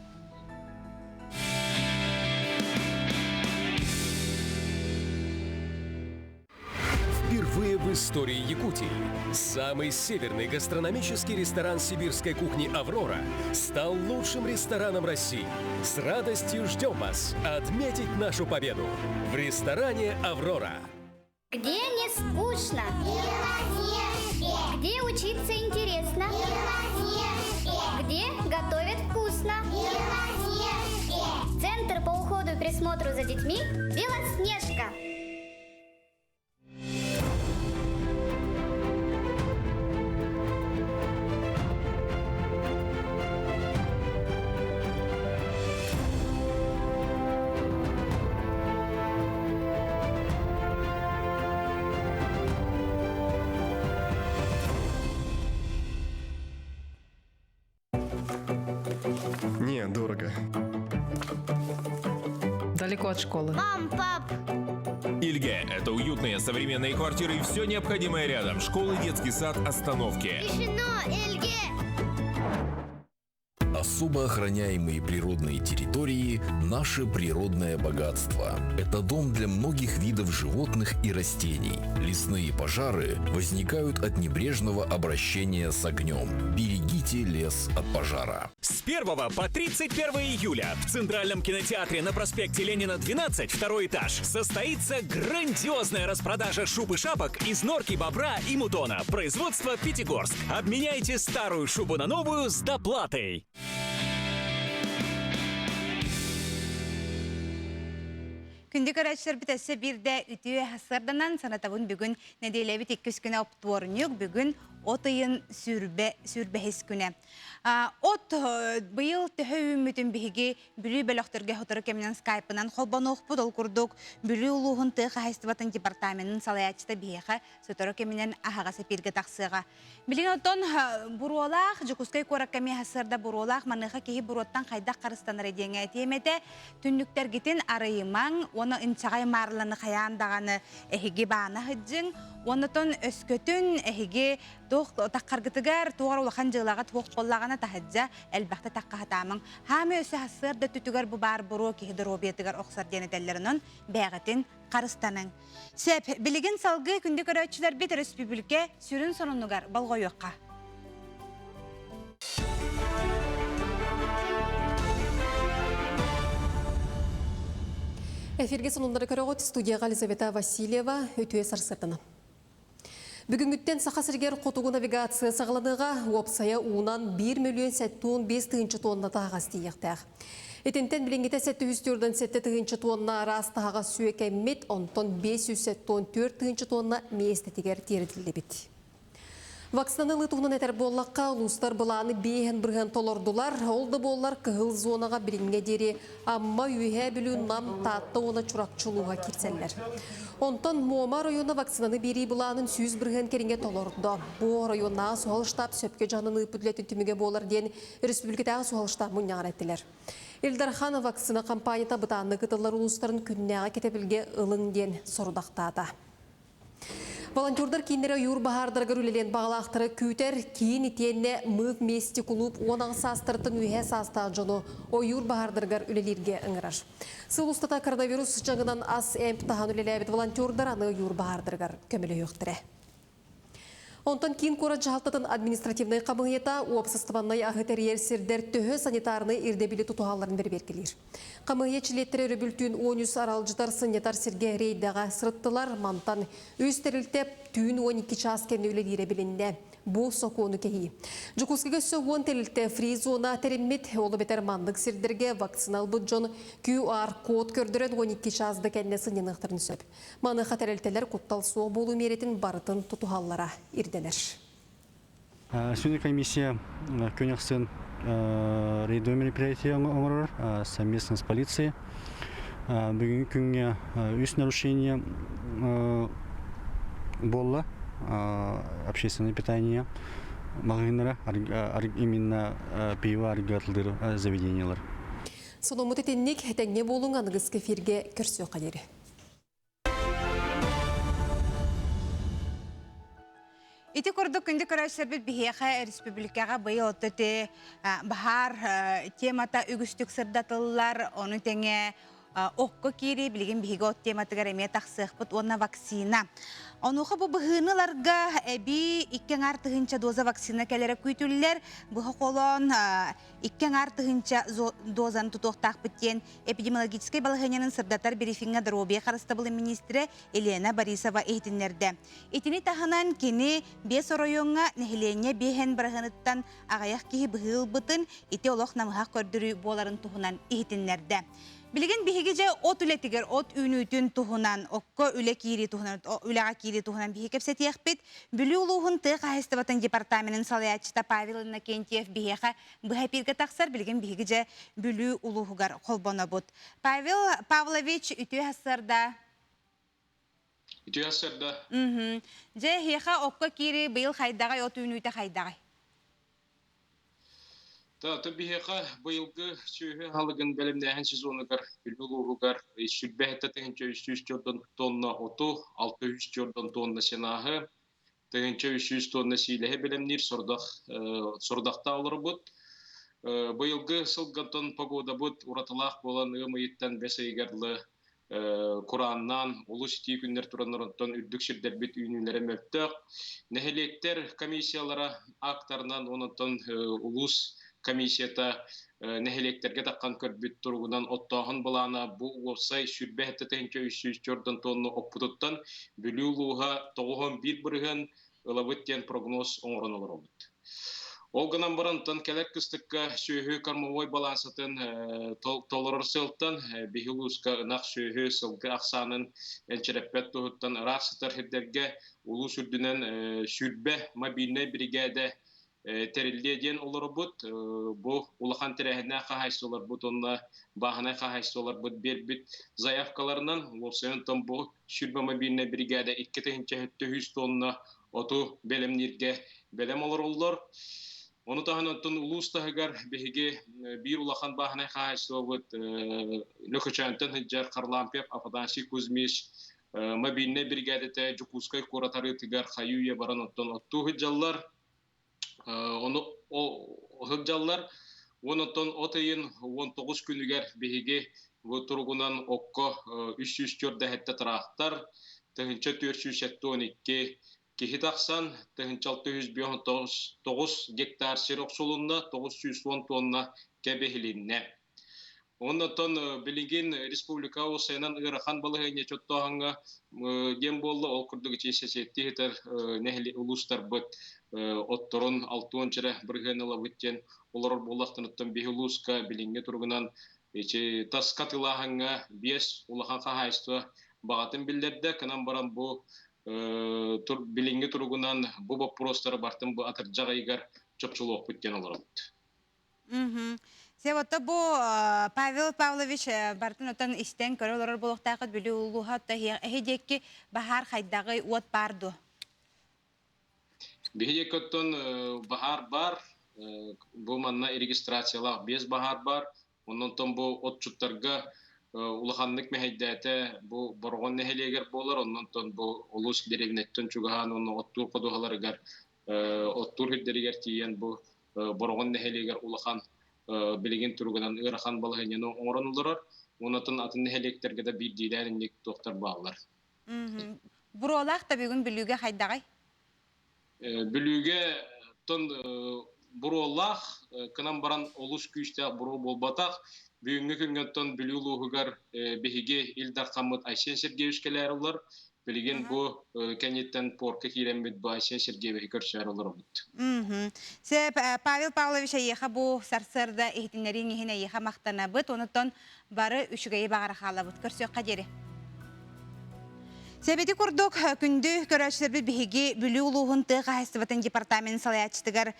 Впервые в истории Якутии самый северный гастрономический ресторан сибирской кухни «Аврора» стал лучшим рестораном России. С радостью ждем вас отметить нашу победу в ресторане «Аврора». Где не скучно? Где учиться интересно? Где готовят вкусно? Центр по уходу и присмотру за детьми «Белоснежка». Не, дорого. Далеко от школы. Мам, пап! Ильге – это уютные современные квартиры и все необходимое рядом. Школы, детский сад, остановки. Решено, Эльге! Особо охраняемые природные территории – наше природное богатство. Это дом для многих видов животных и растений. Лесные пожары возникают от небрежного обращения с огнем. Берегите лес от пожара. С 1 по 31 июля в Центральном кинотеатре на проспекте Ленина, 12, второй этаж, состоится грандиозная распродажа шуб и шапок из норки, бобра и мутона. Производство Пятигорск. Обменяйте старую шубу на новую с доплатой. Күндү көрөөччүлэрбит өссө биирдэ үтүө сарданан санатабын бүгүн нэдиэлэбит иккис күнэ оптуорунньук бүгүн от ыйын сүүрбэ сүүрбэһис күнэ. От быйыл төһө үүммүтүн биһиги Бүлүү бөлөхтөргө сотору кэминэн скайпынан холбонуохпут ол курдук Бүлүү улууһун тыа хаһаайыстыбатын департаменын салайааччыта биһиэхэ сотору кэминэн аһаҕас эпииргэ тахсыаҕа. Билигин оттон буруолаах Дьокуускай куоракка эмиэ сарсыарда буруолаах маныаха киһи буруоттан хайдах харыстанара диэҥҥэ этиэм этэ. Түннүктэргитин арыйымаҥ уонна инчэҕэй маарыланы хайаан даҕаны эһиги баана сылдьыҥ. Уонна өскөтүн эһиги туох таххаргытыгар туох эрэ улахан дьыалаҕа туох буоллаҕына таһырдьа элбэхтэ таххаһатаамаҥ. Хаамыы өссө сарсыарда өттүтүгэр бу баар буруо киһи доруобуйатыгар охсор диэн этэллэр онон бэйэҕитин харыстаныҥ. Сөп, билигин салгыы күндү көрөөччүлэрбит өрөспүүбүлүкэ сүрүн сонунугар болҕойуохха. Эфирге сонуннары көрөҕүт студияға Елизавета Васильева үтүө сарсыардана. Бүгүҥҥүттэн Саха сиригэр хотугу навигация саҕаланыаҕа, уопсайа уунан 1 мөлүйүөн 75 тыһыынча туонна таһаҕас тиийиэхтээх. Итинтэн билиҥҥитэ 747 тыһыынча туонна араас таһаҕас сүөкэммит, онтон 574 тыһыынча туонна миэстэтигэр тиэрдиллибит. Вакцинаны ылыы туһунан этэр буоллахха, улуустар былааны 5% толордулар. Ол да буоллар, кыһыл зонаҕа билиҥҥэ диэри Амма, Үөһээ Бүлүү, Нам, Таатта уонна Чурапчы улууһа киирсэллэр. Онтон Муома оройуона вакцинаны биэрии былаанын 100% кэриҥэ толордо. Бу оройуоннааҕы суһал штаб сөпкө дьаһанан ыыппыт үлэтин түмүгэ буолар диэн республикатааҕы суһал штаб мунньаҕар эттилэр. Ил Дархан вакцина компанията бытааннык ытыллар улуустарын күннээҕи кэтэбилгэ ылыҥ диэн сорудахтаата. Волонтердар кииннэрэ ойуур баһаардарыгар үлэлиэн баҕалаахтары күүтэр киин итиэннэ Мы вместе кулууп 18 саастарыттан үөһээ саастаах дьону ойуур баһаардарыгар үлэлииргэ ыҥырар. Сыл устата коронавирус дьаҥынан ас эмп таһан үлэлээбит волонтердар аны ойуур баһаардарыгар көмөлөһүөхтэрэ. Онтон киин куорат дьаһалтатын административнай хамыыһыйата уопсастыбаннай аһы тэрийэр сирдэр төһө санитарнай ирдэбили тутуһалларын бэрэбиэркэлиир. Хамыыһыйа чилиэттэрэ өрөбүл түүн 13 аралдьытар сынньатар сиргэ рейдэҕэ сырыттылар. Мантан үс тэрилтэ түүн 12 чаас кэннэ үлэлиирэ билиннэ. Бу сокуону кэһии. Дьокуускайга өссө 10 тэрилтэ фри-зона тэриммит. Ол эбэтэр маннык сирдэргэ вакцина ылбыт дьон QR-код көрдөрөн 12 чаас да кэннэ сынньаныахтарын сөп. Маныаха тэрилтэлэр куттал суох буолуу миэрэтин барытын тутуһаллара ирдэнэр. Сүнү комиссия күн ахсын рейдовый мероприятие оҥорор совместно с полицией. Бүгүҥҥү күҥҥэ үс нарушение буолла общественное питание маҕаһыыннара именно пиво арыгы заведениялар. Сонуммут итинник тэҥҥэ буолуҥ аныгыскы эфиргэ көрсүөххэ диэри. Ити курдук күндү көрөөччүлэрбит биһиэхэ республикаҕа быйыл отто ити баһаар темата үгүстүк сырдатыллар, ону тэҥэ окко киирии билигин биһиги от тематыгар эмиэ тахсыахпыт уонна вакцина. Онуоха бу быһыыны ыларга эбии 2,5 тыһыынча доза вакцина кэлэрэ күүтүллэр. Быһа холоон 2,5 тыһыынча дозаны тутуохтаахпыт диэн эпидемиологическай балаһыанньаны сырдатар брифиҥҥэ доруобуйа харыстабылын миниистирэ Елена Борисова иһитиннэрдэ. Итини таһынан кини биэс оройуоҥҥа нэһилиэнньэ биэһэн быраһыаныттан аҕыйах киһи быһыы ылбытын, ити олох намыһах көрдөрүү буоларын туһунан иһитиннэрдэ. Билигин биһиги дьэ от үлэтигэр от үүнүүтүн туһунан, окко үлэ киирии туһунан, үлэҕэ киирии туһунан биһиги кэпсэтиэхпит. Бүлүү улууһун тыа хаһаайыстыбатын департаменын салайааччыта Павел Иннокентьев биһиэхэ быһа эпииргэ тахсар. Билигин биһиги дьэ Бүлүү улууһугар холбонобут. Павел Павлович, үтүө сарсыарда. Үтүө сарсыарда. Дьэ, эһиэхэ окко киирии быйыл хайдаҕай, от үүнүүтэ хайдаҕай? Та биһиэхэ быйылгы сүөһү аһылыгын бэлэмнээһин сезонугар Бүлүү улууһугар 173 тонна оту, 604 тонна сенааһы, 1300 тонна сиилэһи бэлэмниир сорудах сорудахтаах олоробут. Быйылгы сылгантан погодабыт уратылаах буолан ыам ыйыттан бэс ыйыгар дылы курааннаан олус итии күннэр тураннар онтон үрдүк сирдэрбит үүнүүлэрэ мөлтөх. Нэһилиэктэр комиссиялара актарынан онтон улуус комиссията нэһилиэктэргэ таххан көрбүт туругунан оттооһун былаана бу уопсай 17304 тонна оппутуттан Бүлүү улууһа 91% ылабыт диэн прогноз оҥорон олоробут. Ол гынан баран кэлэр кыстыкка сүөһү кормовой балаансатын толорор сыалтан биһи улууска ынах сүөһү сылгы ахсаанын энчирэппэт туһуттан ыраах сытар сирдэргэ улуус үрдүнэн 20 мобильнай биригээдэ тэриллиэ диэн олоробут. Бу улахан тэрээһиннээх хаһаайыстыбаларбыт уонна бааһынай хаһаайыстыбаларбыт биэрбит заявкаларынан уопсайынан бу 20 мобильнай биригээдэ 2300 тонна оту бэлэмнииргэ бэлэм олороллор. Ону таһынан оттон улуус таһыгар биһиги биир улахан бааһынай хаһаайыстыбабыт Лөкөчөөнтөн сылдьар Харлампьев Афанасий Кузьмич мобильнай биригээдэтэ Дьокуускай куорат арыытыгар хайыы-үйэ баран оттон оттуу сылдьаллар. Ону сылдьаллар. Уон оттон от ыйын 19 күнүгэр биһиги бу туругунан окко 304 тыраахтар, 1472 киһи тахсан, 1659 гектар сир охсулунна, 910 тонна кэбиһилиннэ. Оннотон билигин республика усайынан ыарахан балаһыанньа чоттооһоҥҥо диэн буолла. Ол курдук ичи сетти нэһили улуустарбыт отторун алтуон чэрэ бырыһыан ылабыт диэн олорор буоллахтаныттан биһи улууска билиҥҥи туругунан ичи таска тылааһыҥҥа биэс улахан хаһаайыстыба баҕатын биллэрдэ. Кынан баран бу билиҥҥи туругунан бу боппуруостары бартын бу атырдьах ыйыгар чопчулуохпут диэн олоробут. Се вот бу Павел Павлович бартын отон истэн көрө олорор буолуохтаахыт Бүлүү улууһа эһи диэки баһаар хайдаҕый уот баар дуо? Биһи диэки оттон баһаар бар, бу манна регистрациялаах биэс баһаар бар. Оннонтон бу отчуттарга улаханнык мэһэйдээтэ бу Бороҕон нэһилиэгэр буолар, оннонтон бу улуус дэриэбинэттэн чугаһаан уонна оттуур ходуһаларыгар оттуур сирдэригэр тиийэн бу Бороҕон нэһилиэгэр улахан билигин туругунан ыарахан балаһыанньаны оҥорон олорор. Онотон атын нэһилиэктэргэ да биирдиилээн инник туохтар бааллар. Буруолаах да бүгүн Бүлүүгэ хайдаҕай? Бүлүүгэ тон буруолаах, кынан баран олус күүстээх буруо буолбатах. Бүгүҥҥү күҥҥэ оттон Бүлүү улууһугар биһиги Ил Дархаммыт Айсен Сергеевич кэлээр олор. Билигин бу кэнниттэн порка киирэммит бу Айсен Сергеевиһи көрсөөр олоробут. Сөп, Павел Павлович эйиэхэ бу сарсыарда иһитиннэрииҥ иһин эйиэхэ махтанабыт. Онуттан бары үчүгэйи баҕара хаалабыт. Көрсүөххэ диэри. Сэбити курдук күндү көрөөччүлэрбит биһиги Бүлүү улууһун тыа хаһаайыстыбатын департаменын салайааччытыгар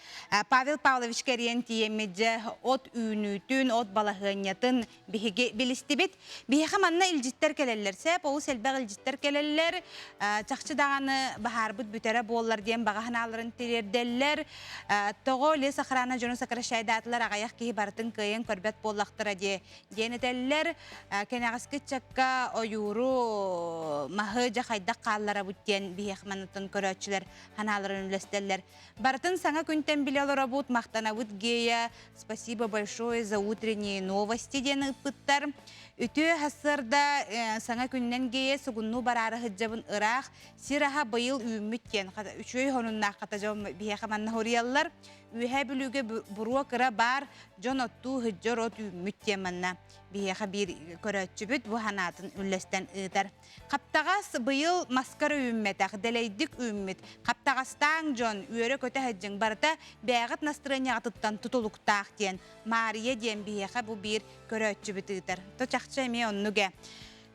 Павел Павлович кэриэн тиийэммит дьэ от үүнүүтүн, от балаһыанньатын биһиги билистибит. Биһиэхэ манна илдьиттэр кэлэллэр. Сэп олус элбэх илдьиттэр кэлэллэр. Чахчы даҕаны баһаарбыт бүтэрэ буоллар диэн баҕа санааларын тириэрдэллэр. Тоҕо лес охрана дьону сокращайдаатылар аҕыйах киһи барытын кыайан көрбөт буоллахтара диэ диэн этэллэр. Кэнэҕэски ыччакка ойууру маһы дьэ хайдах хаалларабыт диэн биһиэхэ манныттан көрөөччүлэр санааларын үллэстэллэр. Барытын саҥа күнтэн билэ олоробут, махтанабыт Гея, спасибо большое за утренние новости диэн ыыппыттар. Үтүө сарсыарда саҥа күннэн Гея сугуннуу бараары сылдьабын ыраах, сир аһа быйыл үүммүт диэн үчүгэй сонуннаах хата дьон биһиэхэ манна хоруйаллар. Үөһээ Бүлүүгэ буруо кыра баар, дьон оттуу сылдьар от үүммүт диэн манна биһиэхэ биир көрөөччүбүт бу санаатын үллэстэн ыытар. Хаптаҕас быйыл маскар үүммэтэх, дэлэйдик үүммүт. Хаптаҕастааҥ дьон, үөрэ-көтө сылдьыҥ, барыта бэйэҕит настырыанньаҕытыттан тутулуктаах диэн Маарыйа диэн биһиэхэ бу биир көрөөччүбүт ыытар. То чахчы эмиэ оннук ээ.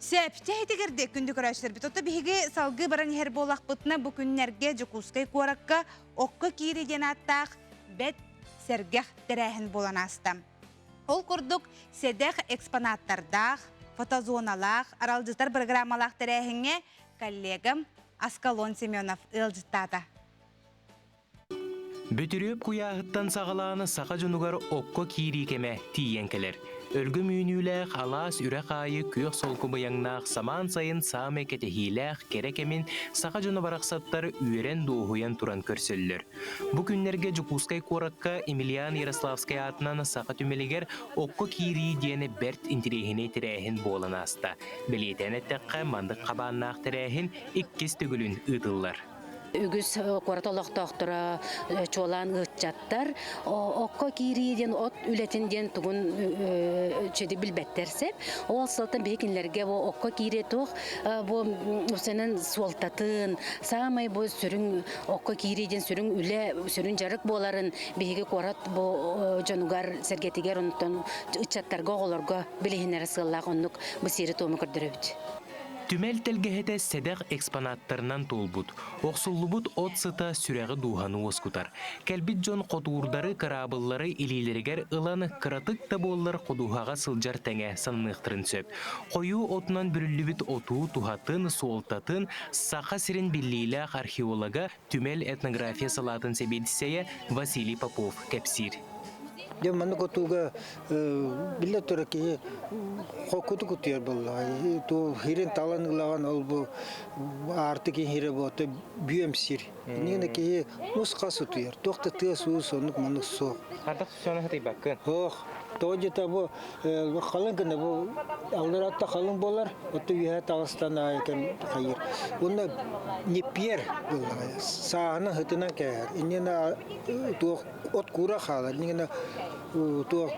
Сөп, чэ күндү көрөөччүлэрбит. Ото биһиги салгыы баран иһэр буоллахпытына бу күннэргэ Дьокуускай куоракка окко киири диэн ааттаах бэт сэргэх тэрээһин буолан ааста. Ол курдук сэдэх экспонаттардаах, фотозоналаах, аралдьытар программалаах тэрээһиҥҥэ коллегам Аскалон Семенов ыалдьыттаата. Бөтүрүөп куйааһыттан саҕалаан саха дьонугар окко киирии кэмэ тиийэн кэлэр. Өлгөм үүнүүлээх алаас үрэх аайы күөх солко быйаҥнаах самаан сайын саамай кэтэһиилээх кэрэ кэмин саха дьоно барахсаттар үөрэн-дуоһуйан туран көрсөллөр. Бу күннэргэ Дьокуускай куоракка Емельян Ярославскай аатынан Саха түмэлигэр окко киирии диэн бэрт интэриэһинэй тэрээһин буолан ааста. Бэлиэтээн эттэххэ, маннык хабааннаах тэрээһин иккис төгүлүн ыытыллар. Үгүс куорат олохтоохторо чуолаан ыччаттар окко киирии диэн от үлэтин диэн тугун чэди билбэттэр сеп. Ол сылтан биһи кинилэргэ бу окко киирии туох бу усенен суолтатын, саамай бу сүрүн окко киирии диэн сүрүн үлэ, сүрүн дьарык буоларын биһиги куорат бу дьонугар сэргэтигэр онтон ыччаттарга оҕолорго билиһиннэрэ сыаллаах оннук бу сиэри-туому көрдөрөбүт. Түмэл тэлгэһэтэ сэдэх экспонаттарынан туолбут. Охсуллубут от сыта сүрэҕи-дууһаны уоскутар. Кэлбит дьон хотуурдары, кыраабыллары илиилэригэр ылан, кыратык да буоллар ходуһаҕа сылдьар тэҥэ сананыахтарын сөп. Хойуу отунан бүрүллүбүт отуу туһатын, суолтатын Саха сирин биллиилээх археолога, түмэл этнография салаатын сэбиэдиссэйэ Василий Попов кэпсиир. Дьэ маннык отууга биллэ турар киһи хоккуту кутуйар буоллаҕа. Ту хирин талан ылаҕын ол бу аартык иһирэ буота бүөм сир. Иннигинэ киһи нус-хас утуйар. Туох да тыас-уус оннук маннык суох. Ардах түсөөнө хатыйбаккын. Ох, тоҕо диэтэ бу халыҥ гына бу алларатта халыҥ буолар, отто үөһэ таҕыстан аайы кэм хайыр. Уонна ниппиэр буоллаҕа сааһынан һытынан кээһэр. Иннинэ туох от куура хаалар. Иннинэ. Туох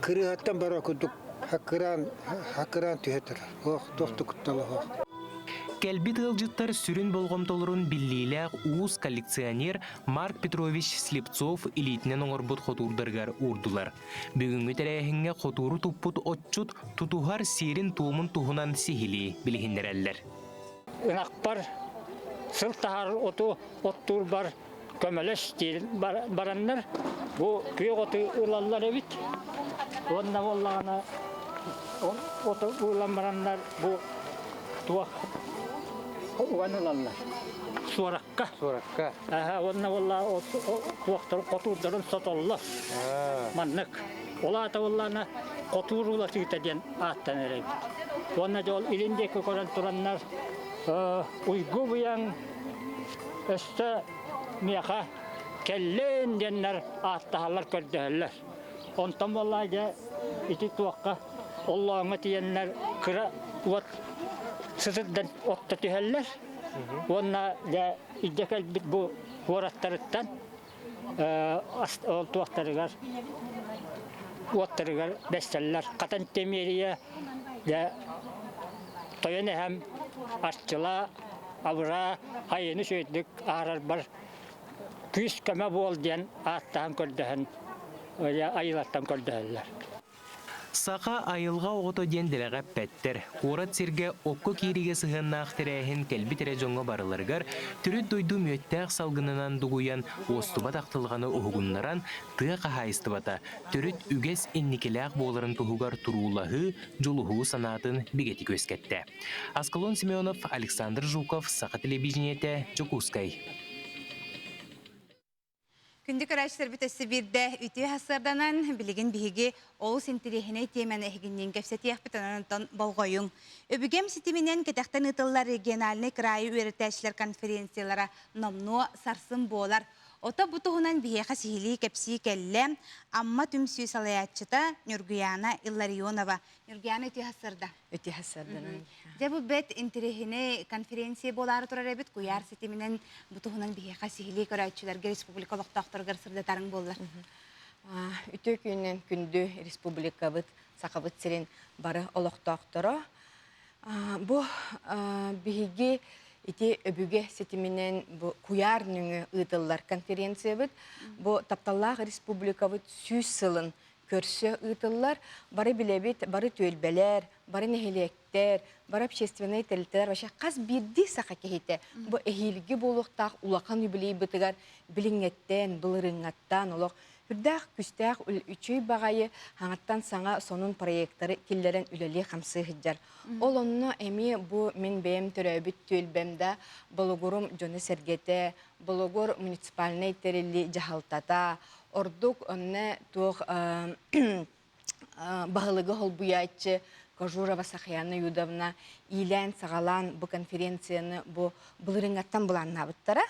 кырыһаттан бара курдук хаккыраан хаккыраан түһэ турар. Ох, туох да куттала суох. Кэлбит ыалдьыттар сүрүн болҕомтолорун биллиилээх уус коллекционер Марк Петрович Слепцов илиитинэн оҥорбут хотуурдарыгар уурдулар. Бүгүҥҥү тэрээһиҥҥэ хотууру туппут отчут тутуһар сиэрин-туомун туһунан сиһилии билиһиннэрэллэр. Ынахпар сыл таһар оту оттуурбар көмөлөс диир бараннар бу күөх оту ылаллар эбит. Уонна буоллаҕына оту ылан бараннар бу туох уган ылаллар. Суоракка. Суоракка. Аха, уонна буолла туохтарын хотуурдарын сотоллор. Маннык. Ол аата буоллаҕына хотуур улатыыта диэн ааттанар эбит. Уонна дьол илин диэки көрөн тураннар уйгу быйаҥ Өссө миэхэ кэллин диэннэр ааттаһаллар, көрдөһөллөр. Онтон буоллаа дьэ ити туохха оллооҥҥо тиийэннэр кыра уот сытырдан отто түһэллэр. Уонна дьэ илдьэ кэлбит бу куораттарыттан ол туохтарыгар уоттарыгар бэссэллэр. Хатан Тэмиэрийэ дьэ тойон эһэм арчылаа абыраа айыны үчүгэйдик аарарбар күүс-көмө буол диэн ааттаан көрдөһөн айылаттан көрдөһөллөр. Саха айылҕа оҕото диэн дэлэҕэ эппэттэр. Куорат сиргэ окко киириигэ сыһыаннаах тэрээһин кэлбит эрэ дьоҥҥо барыларыгар төрүт дойду мүөттээх салгынынан дугуйан, уостубат ахтылҕаны уһугуннаран, тыа хаһаайыстыбата төрүт үгэс инникилээх буоларын туһугар туруулаһыы, дьулуһуу санаатын бигэтик үөскэттэ. Аскалон Семенов, Александр Жуков, Саха телевидениетэ, Дьокуускай. Күндү көрөөччүлэрбит өссө биирдэ үтүө сарсыарданан билигин биһиги олус интэриэһинэй тиэмэни эһигинниин кэпсэтиэхпит, онон онтон болҕойуҥ. Өбүгэм ситиминэн кэтэхтэн ыытыллар региональнай кыраайы үөрэтээччилэр конференциялара номнуо сарсын буолар. Ото бу туһунан биһиэхэ сиһилии кэпсии кэллэ Амма түмсүү салайааччыта Ньургуйаана Илларионова. Ньургуйаана үтүө сарсыарда. Үтүө сарсыарданан. Дьэ бу бэт интэриэһинэй конференция буолаары турар эбит. Куйаар ситиминэн бу туһунан биһиэхэ сиһилии көрөөччүлэргэ республика олохтоохторугар сырдатарыҥ буоллар. Үтүө күнүнэн күндү республикабыт, Сахабыт сирин бары олохтоохторо. Бу биһиги ити өбүгэ ситиминэн бу куйаар нөҥүө ыытыллар конференциябыт. Бу тапталлаах республикабыт 100 сылын көрсө ыытыллар. Бары билэбит, бары түөлбэлэр, бары нэһилиэктэр, бары общественнай тэрилтэлэр вообще хас биирдии саха киһитэ бу эһиилги буолуохтаах улахан юбилейбытыгар билиҥҥэттэн, былырыыҥҥаттан олох үрдээх күстээх үчүгэй баҕайы хаҥаттан саҥа сонун проекттары киллэрэн үлэлии-хамсыы сылдьар. Ол онно эмиэ бу мин бэйэм төрөөбүт түөлбэм да Болугурум дьоно-сэргэтэ, Болугур муниципальнай тэриллии дьаһалтата, ордук онно туох баһылыгы холбуйааччы Кожурова Сахаяна Юдовна иилээн-саҕалаан бу конференцияны бу былырыҥҥаттан былааннаабыттара.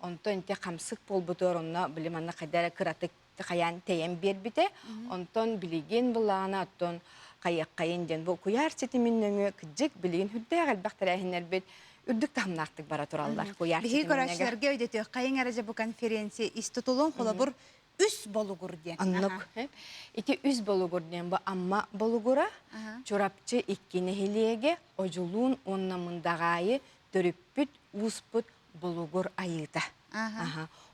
Онтон ити хамсык буолбутугар онно били манна хайда эрэ кыратык хайаан тэйэн биэрбитэ. Онтон билигин былаана оттон хайыаххайын диэн бу куйаар ситимин нөҥүө кыдьык билигин үрдээх элбэх тэрээһиннэрбит үрдүк таһымнаахтык бара тураллар. Куйаар Биһиги көрөөччүлэргэ өйдөтүөххэйиҥ эрэ дьэ бу конференция ис тутулун холобур үс болугур диэн. Оннук. Ити үс болугур диэн бу Амма болугура, Чурапчы икки нэһилиэгэ, Одьулуун уонна Мындаҕаайы төрүппүт, ууспут болугур айыыта.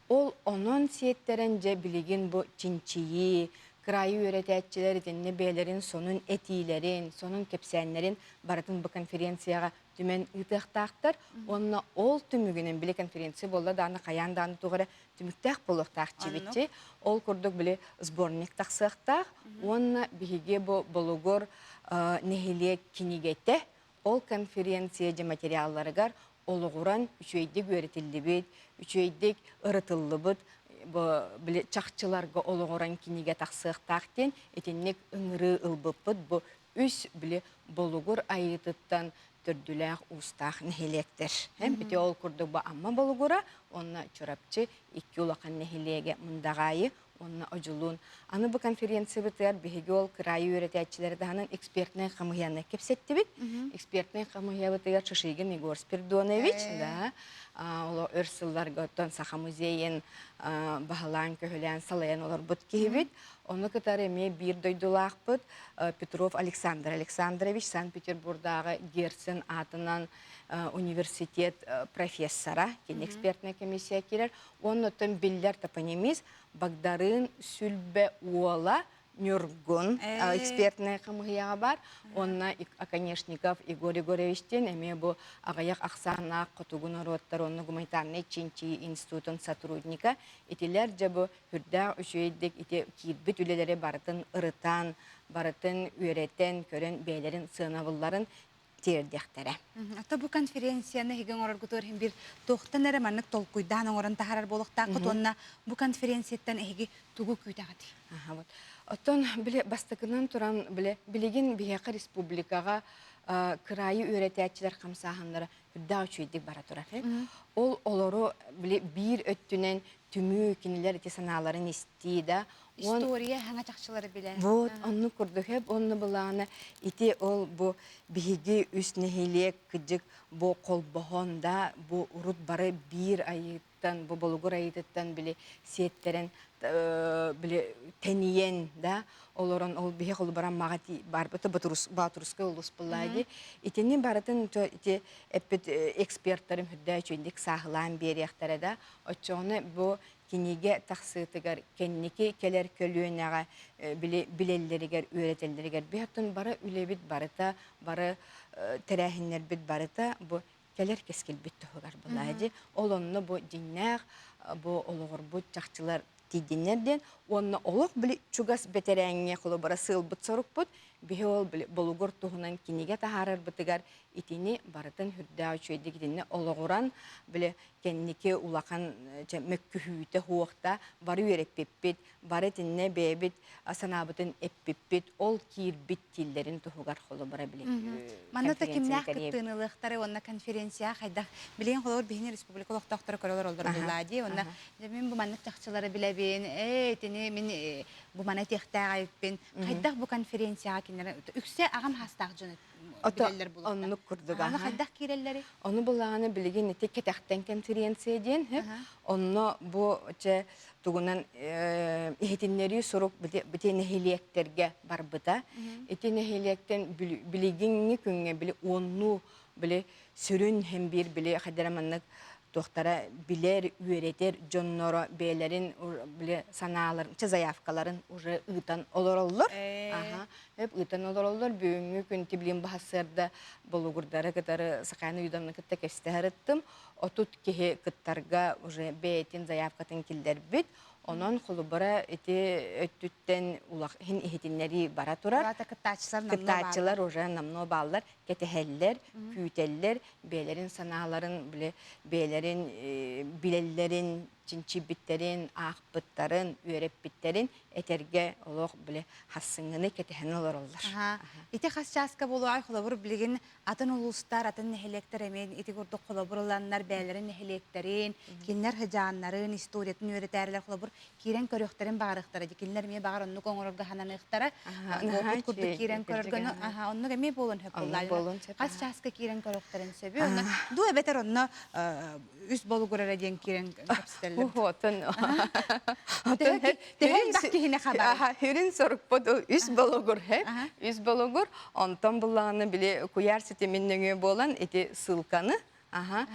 Ол онон сиэттэрэн дьэ билигин бу чинчийии, кыраайы үөрэтээччилэр итиннэ бэйэлэрин сонун этиилэрин, сонун кэпсээннэрин барытын бу конференцияҕа түмэн ыытыахтаахтар уонна ол түмүгүнэн били конференция буолла даҕаны хайаан даҕаны туох эрэ түмүктээх буолуохтаах чибиччи ол курдук били сборник тахсыахтаах уонна биһиги бу Болугур нэһилиэк кинигэтэ ол конференция дьэ материалларыгар олоҕуран үчүгэйдик үөрэтиллибит үчүгэйдик ырытыллыбыт били чахчыларга олоҕуран кинигэ тахсыахтаах диэн итинник ыҥырыы ылбыппыт бу үс били Болугур айыытыттан төрдүлээх уустаах нэһилиэктэр. Ити ол курдук бу Амма Болугура уонна Чурапчы икки улахан нэһилиэгэ Мындаҕаайы уонна Одьулуун. Аны бу конференциябытыгар биһиги ол кыраайы үөрэтээччилэри таһынан экспертнэй хамыһыйаны кэпсэттибит. Экспертнэй хамыһыйабытыгар Шишигин Егор Спирдонович, да, ол өр сылларга оттон Саха музейын баһылаан-көһүлээн салайан олорбут киһибит. Ону кытары эмиэ биир дойдулаахпыт Петров Александр Александрович Санкт-Петербурдааҕы Герцен аатынан университет профессора, кини экспертная комиссия киирэр. Уонна оттон биллэр топонимист Багдарыын Сүлбэ уола Ньургун экспертная хамыһыйаҕа бар. Уонна Оконешников Егор Егорович диэн эмиэ бу аҕыйах ахсааннаах хотугу норуоттар уонна гуманитарнай чинчийии институтун сотрудника. Итилэр дьэ бу үрдээх үчүгэйдик ити киирбит үлэлэри барытын ырытан, барытын үөрэтэн, көрөн бэйэлэрин сыанабылларын тиэрдиэхтэрэ. Ата бу конференцияны эһиги оҥороргутугар иһин биир туохтан эрэ маннык толкуйдаан оҥорон таһаарар буолуохтааххыт уонна бу конференцияттан эһиги тугу күүтэҕитий? Аха, вот. Оттон били бастакынан туран били билигин биһиэхэ республикаҕа кыраайы үөрэтээччилэр хамсааһыннара үрдээх үчүгэйдик бара турар. Ол олору били биир өттүнэн түмүү кинилэр ити санааларын истии да история хаҥа чахчылары билэ. Вот оннук курдук хэп онно былаана ити ол бу биһиги үс нэһилиэк кыдьык бу холбоһон да бу урут бары биир айыыттан бу болугур айыытыттан били сиэттэрэн били тэнийэн да олорон ол биһи холборон маҕа барбыта Батурскай улус буллаа итини барытын ити эппит эксперттарым үрдээ үчүгдик сааһылаан биэриэхтэрэ да оччоҕуна бу кинигэ тахсыытыгар кэнники кэлэр көлүөнэҕэ били билэллэригэр үөрэтэллэригэр биһаттан бары үлэбит барыта бары тэрээһиннэрбит барыта бу кэлэр кэскилбит туһугар былаа ол онно бу дьиҥнээх бу олоҕорбут чахчылар тиийдиннэр диэн уонна олох били чугас бэтэрээҥҥэ холобура сыалбыт сорукпут биһи ол били болугур туһунан кинигэ таһаарарбытыгар итини барытын үрдээх үчүгэйдик итиннэ олоҕуран били кэнники улахан мөккүһүүтэ хуохта бары үөрэппиппит бары итиннэ бэйэбит санаабытын эппиппит ол киирбит тиллэрин туһугар холобура били Манна та кимнээх кыттыыны ылыахтары уонна конференция хайдах билигин холобур биһини республика олохтоохторо көрөлөр олдор буллаа дии уонна мин бу маннык чахчылары билэбин ээ итини мин бу маны этиэхтээх эбиппин хайдах бу конференцияҕа кинилэр үксэ аҕам хаастаах дьон билэллэр булуохта. Оннук курдук. Аны хайдах киирэллэри? Ону буллаҕына билигин ити кэтэхтэн конференция диэн онно бу чэ тугунан иһитиннэрии сурук бити нэһилиэктэргэ барбыта. Ити нэһилиэктэн билигиҥҥи күҥҥэ били уоннуу били сүрүн һэм биир били хайдара маннык туохтара билэр, үөрэтэр дьонноро бэйэлэрин били санааларын, чэ заявкаларын уже ыытан олороллор. Аха. Эп ыытан олороллор. Бүгүҥҥү күн тиблин баһасыарда болугурдары кытары Сахаян Уйдамны кытта кэсте харыттым. 30 киһи кыттарга уже бэйэтин заявкатын киллэрбит. Онон холобура ити өттүттэн улахан иһитиннэрии бара турар. Кыттааччылар Кыттааччылар уже намно бааллар, кэтэһэллэр, күүтэллэр, бэйэлэрин санааларын, биле бэйэлэрин билэллэрин, чинчийбиттэрин, аахпыттарын, үөрэппиттэрин этэргэ олох били хассыҥҥыны кэтэһэн олороллор. Ити хас чааска буолуой холобур билигин атын улуустар, атын нэһилиэктэр эмиэ ити курдук холобур ыланнар бэйэлэрин нэһилиэктэрин, кинилэр сыдьааннарын, историятын үөрэтээрилэр холобур киирэн көрүөхтэрин баҕарыахтара дии. Кинилэр эмиэ баҕар оннук оҥорорго хананыахтара. Уопут курдук киирэн көрөргө оннук эмиэ буолуон сөп буоллаа. Хас чааска киирэн көрүөхтэрин сөбүй? Онно дуу эбэтэр онно үс болугур эрэ диэн киирэн кэпсэтэллэр. Отон Төһө элбэх киһини хабар? Хүрүн сорукпут үс болугур үс болугур. Онтон буллаҕына били куйаар ситимин нөҥүө буолан ити ссылканы аха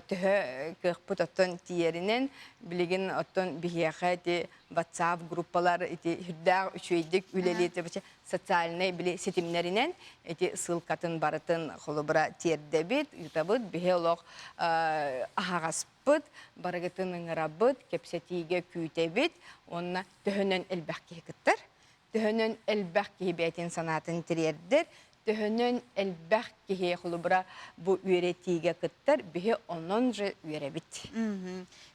төһө кыахпыт оттон тиийэринэн билигин оттон биһиэхэ ити WhatsApp группалар ити үрдээх үчүгэйдик үлэлиир социальнай били ситимнэринэн ити ссылкатын барытын холобура тиэрдэбит, ыытабыт, биһи олох аһаҕаспыт, барыгытын ыҥырабыт, кэпсэтиигэ күүтэбит уонна төһөнөн элбэх киһи кыттар, төһөнөн элбэх киһи бэйэтин санаатын тириэрдэр, төһөнөн элбэх киһи холобура бу үөрэтиигэ кыттар, биһи онон же үөрэбит.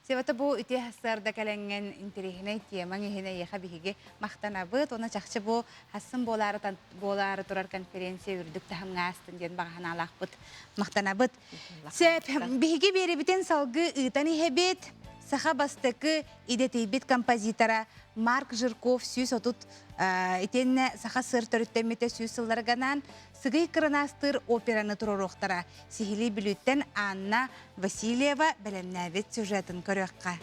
Севата бу ити сарда кэлэҥҥэн интэриэһинэй темаҥ иһин эйиэхэ биһиги махтанабыт. Уонна чахчы бу хассын буолаары, буолаары турар конференция үрдүк таһымҥа аастын диэн баҕа санаалаахпыт. Махтанабыт. Сөп, биһиги биэрибитин салгыы ыытан иһэбит. Саха бастакы идэтийбит композитора Марк Жирков 130 итиэннэ саха сыр төрүттэммитэ сүүс сылларга анаан Сыгый кырынаастыыр операны туруоруохтара. Сиһилии Бүлүүттэн Анна Васильева бэлэмнээбит сюжетын көрүөххэ.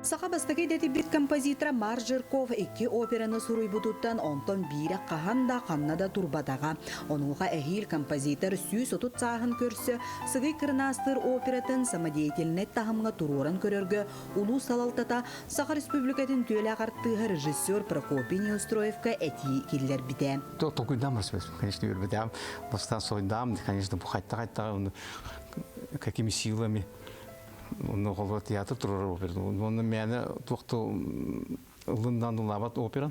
Саха бастакы идэтийбит композитора Марк Жирков икки операны суруйбутуттан онтон биирэ хаһан да ханна да турбатаҕа. Онуоха эһиил композитор 130 сааһын көрсө Сыгый Кырнаастыыр оператын самодеятельнай таһымҥа туруоран көрөргө улуус салалтата Саха Республикатын үтүөлээх артыыһа режиссер Прокопий Неустроевка этии киллэрбитэ. Толкуйдаан конечно, үөрбүтээм. Бастаан сойдаам, конечно, бу хайта-хайта какими силами Онно холбор театр турар опера. Онно мээнэ туохта ылыннан ылаабат опера.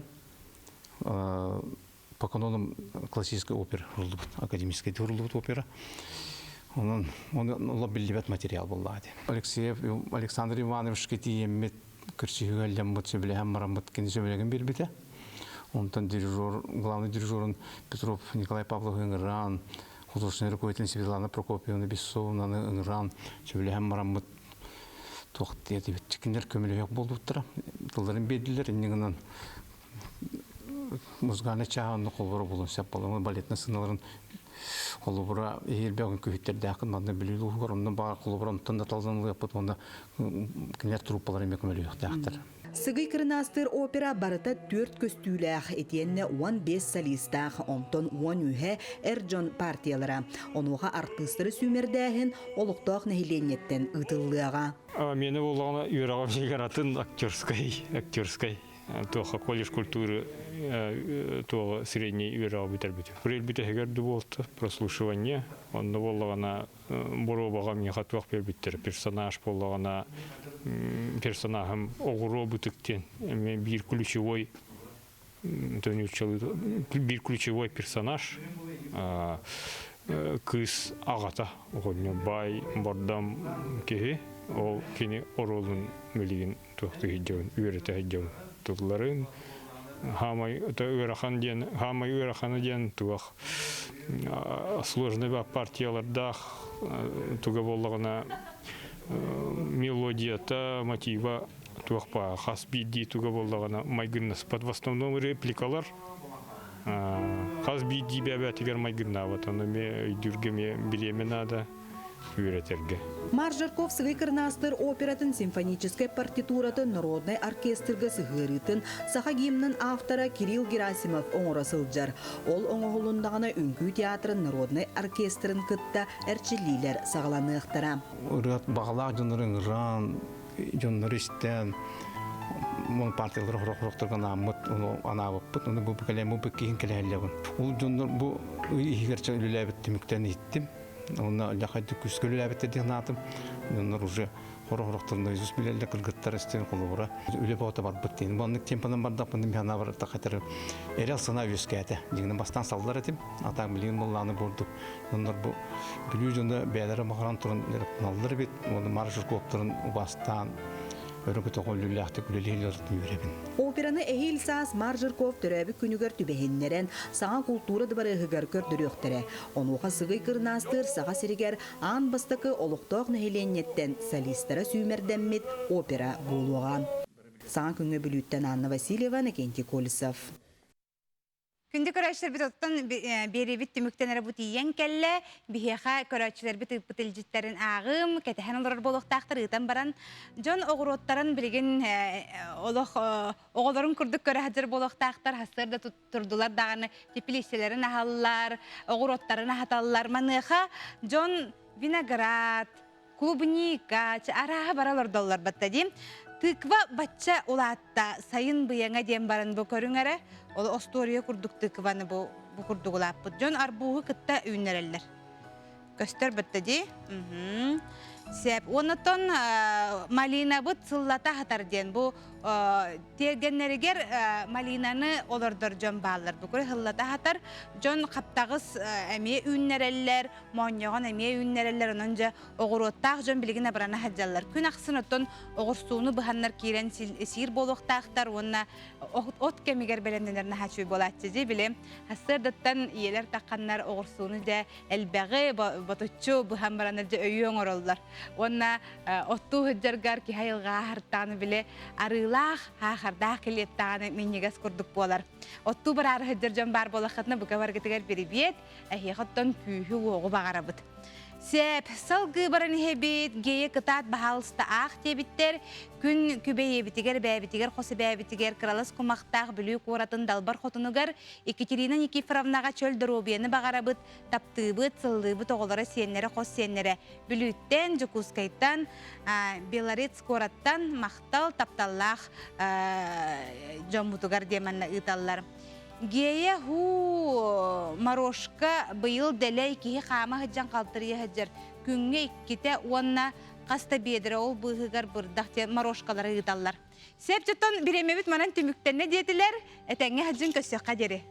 По канонам классической опера уруллубут, академическай уруллубут опера. Онон оны биллибэт материал буолла Алексеев Александр Иванович тиийэммит көрсүһүүгэ ылламмыт сөбүлэһэн бараммыт кини сөбүлэҥин биэрбитэ. Онтон дирижер, главный дирижерун Петров Николай Павлович ыҥыран, художественный руководитель Светлана Прокопьевна Бессовнаны ыҥыран сөбүлэһэн бараммыт туох диэтибит кинилэр көмөлөһүөх буолбуттара тылларын биэрдилэр инньэ гынан музыкальный чааһа онно холобура булун сөп буолла балетный сыналарын холобура иһирбэҕин күһүттэрдээххин манна Бүлүү улууһугар онно баар холобура онтон да талдан ылыахпыт уонна кинилэр труппалара эмиэ көмөлөһүөхтээхтэр. Сыгый Кырынаастыыр опера барыта түөрт көстүүлээх, итиэннэ 15 солистаах, онтон уон үһэ эр дьон партиялара. Онуоха артыыстары сүүмэрдээһин олохтоох нэһилиэнньэттэн ыытыллыаҕа. Миэнэ буоллаҕына үөрэҕим сигаратын актерскай, актерскай туохха колледж культуры туоҕа средний үөрэҕи бүтэрбитим. Апрель бүтэһигэр да буолта прослушивание. Онно буоллаҕына боруобаҕа миэхэ туох биэрбиттэр персонаж буоллаҕына персонаһым оҕуруо бытык диэн эмиэ биир ключевой биир ключевой персонаж кыыс аҕата оҕонньор баай бордом киһи ол кини оруолун билигин туох сылдьабын үөрэтэ сылдьабын тылларын хаамай ыарахан диэн хаамай ыарахана диэн туох сложный партиялардаах туга буоллаҕына мелодията мотива туох баа хас биирдии туга буоллаҕына майгыннаспат в основном репликалар хас биирдии бэбээтигэр майгыннаабат ону эмиэ өйдүүргэ эмиэ бириэмэ наада үөрэтэргэ. Марк Жарков Сыгый Кырнаастыр оператын симфоническай партитуратын народнай оркестрга сыһыарыытын саха гимнын автора Кирилл Герасимов оҥоро сылдьар. Ол оҥоһулуннаҕына үҥкүү театрын народнай оркестрын кытта эрчиллиилэр саҕаланыахтара. Ырыат баҕалаах дьоннору ыҥыран, дьоннору истэн, мон партиялары хорох-хорохторго анааммыт, ону анаабыппыт, ону бу кэлэн бу киһин кэлэһэллэбин. Ол дьоннор бу ый иһигэр үлэлээбит түмүктэн иһиттим. Онно лахайдык күүскэ үлэлээбиттэр диэн санаатым. Дьоннор уже хоро-хорохтор наизусть билэллэр кыргыттар истэн холобура үлэ бөҕөтө барбыт диэн. Маннык темпанан бардахпына мин санаабар тахатар эрэл санаа үөскээтэ. Дьиҥинэн бастаан саллар этим. А так билигин буоллааны бурдук. Дьоннор бу Бүлүү дьоно бэйэлэрэ баҕаран туран дьарыктаналлар эбит. Уонна Марш Жирковтарын убаастаан өрө көтөҕүллүүлээхтик үлэлииллэрин үөрэбин. Операны эһиил саас Марк Жирков төрөөбүт күнүгэр түбэһиннэрэн, саҥа култуура дыбарыаһыгар көрдөрүөхтэрэ. Онуоха Сыгый Кырнаастыыр Саха сиригэр аан бастакы олохтоох нэһилиэнньэттэн солистара сүүмэрдэммит опера буолуоҕа. Саҥа күҥҥэ Бүлүүттэн Анна Васильева, Иннокентий Колесов. Күндү көрөөччүлэрбит оттон биэриибит түмүктэн эрэ бу тиийэн кэллэ. Биһиэхэ көрөөччүлэрбит ыыппыт илдьиттэрин ааҕыым, кэтэһэн олорор буолуохтаахтар ыытан баран, дьон оҕуруоттарын билигин олох оҕолорун курдук көрө сылдьар буолуохтаахтар, сарсыарда турдулар даҕаны теплицэлэрин аһаллар, оҕуруоттарын аһаталлар. Маныаха дьон виноград, клубника, арааһа бара олордоллор батта дии. Тыква бачча улаатта, сайын быйаҥа диэн баран бу көрүҥ эрэ, ол остуоруйа курдук тыкваны бу, бу курдук улааппыт. Дьон арбууһу кытта үүннэрэллэр. Көстөр батта дии. Сеп. Онотон малинабыт сыллата хатар диэн бу Тиэргэннэригэр малинаны олордор дьон бааллар. Бу сыллата хатар дьон хаптаҕыс эмиэ үүннэрэллэр, моонньоҕон эмиэ үүннэрэллэр. Онон дьэ оҕуруоттаах дьон билигин абырана сылдьаллар. Күн ахсын оттон оҕурсууну быһаннар киирэн сиир буолуохтаахтар уонна от кэмигэр бэлэмнэнэр наһаа үчүгэй буолааччы дии били. Сарсыардаттан ийэлэр тахханнар оҕурсууну дьэ элбэҕи ботуччу быһан бараннар дьэ өйүө оҥороллор. Уонна оттуу сылдьаргар киһи айылҕа аһартааны били арыылаах, хаахардаах килиэптааны минньигэс курдук буолар. Оттуу бараары сылдьар дьон баар буолаххытына бука баргытыгар бирибиэт, эһиэхэ оттон күүһү-уоҕу баҕарабыт. Сээп, салгыы баран иһэбит, гея кытаат баһаалыста аах диэбиттэр, күн күбэйэбитигэр, бээбитигэр, хос эбээбитигэр кыралас кумахтаах Бүлүү куоратын далбар хотунугар Екатерина Никифоровнаҕа чөл доруобуйаны баҕарабыт, таптыыбыт, сыллыыбыт оҕолоро, сиэннэрэ, хос сиэннэрэ Бүлүүттэн, Дьокуускайтан, Белорец куораттан махтал, тапталлаах дьоммутугар диэн манна ыыталлар. Гея хуу Морошка быйыл дэлэй киһи хаама сылдьан халтырыйа сылдьар. Күҥҥэ иккитэ уонна хас да биэдэрэ ол быыһыгар бырдах диэн морошкалары ыыталлар. Сеп дьоттон бириэмэбит манан түмүктэннэ диэтилэр. Этэҥҥэ сылдьын көрсүөххэ диэри.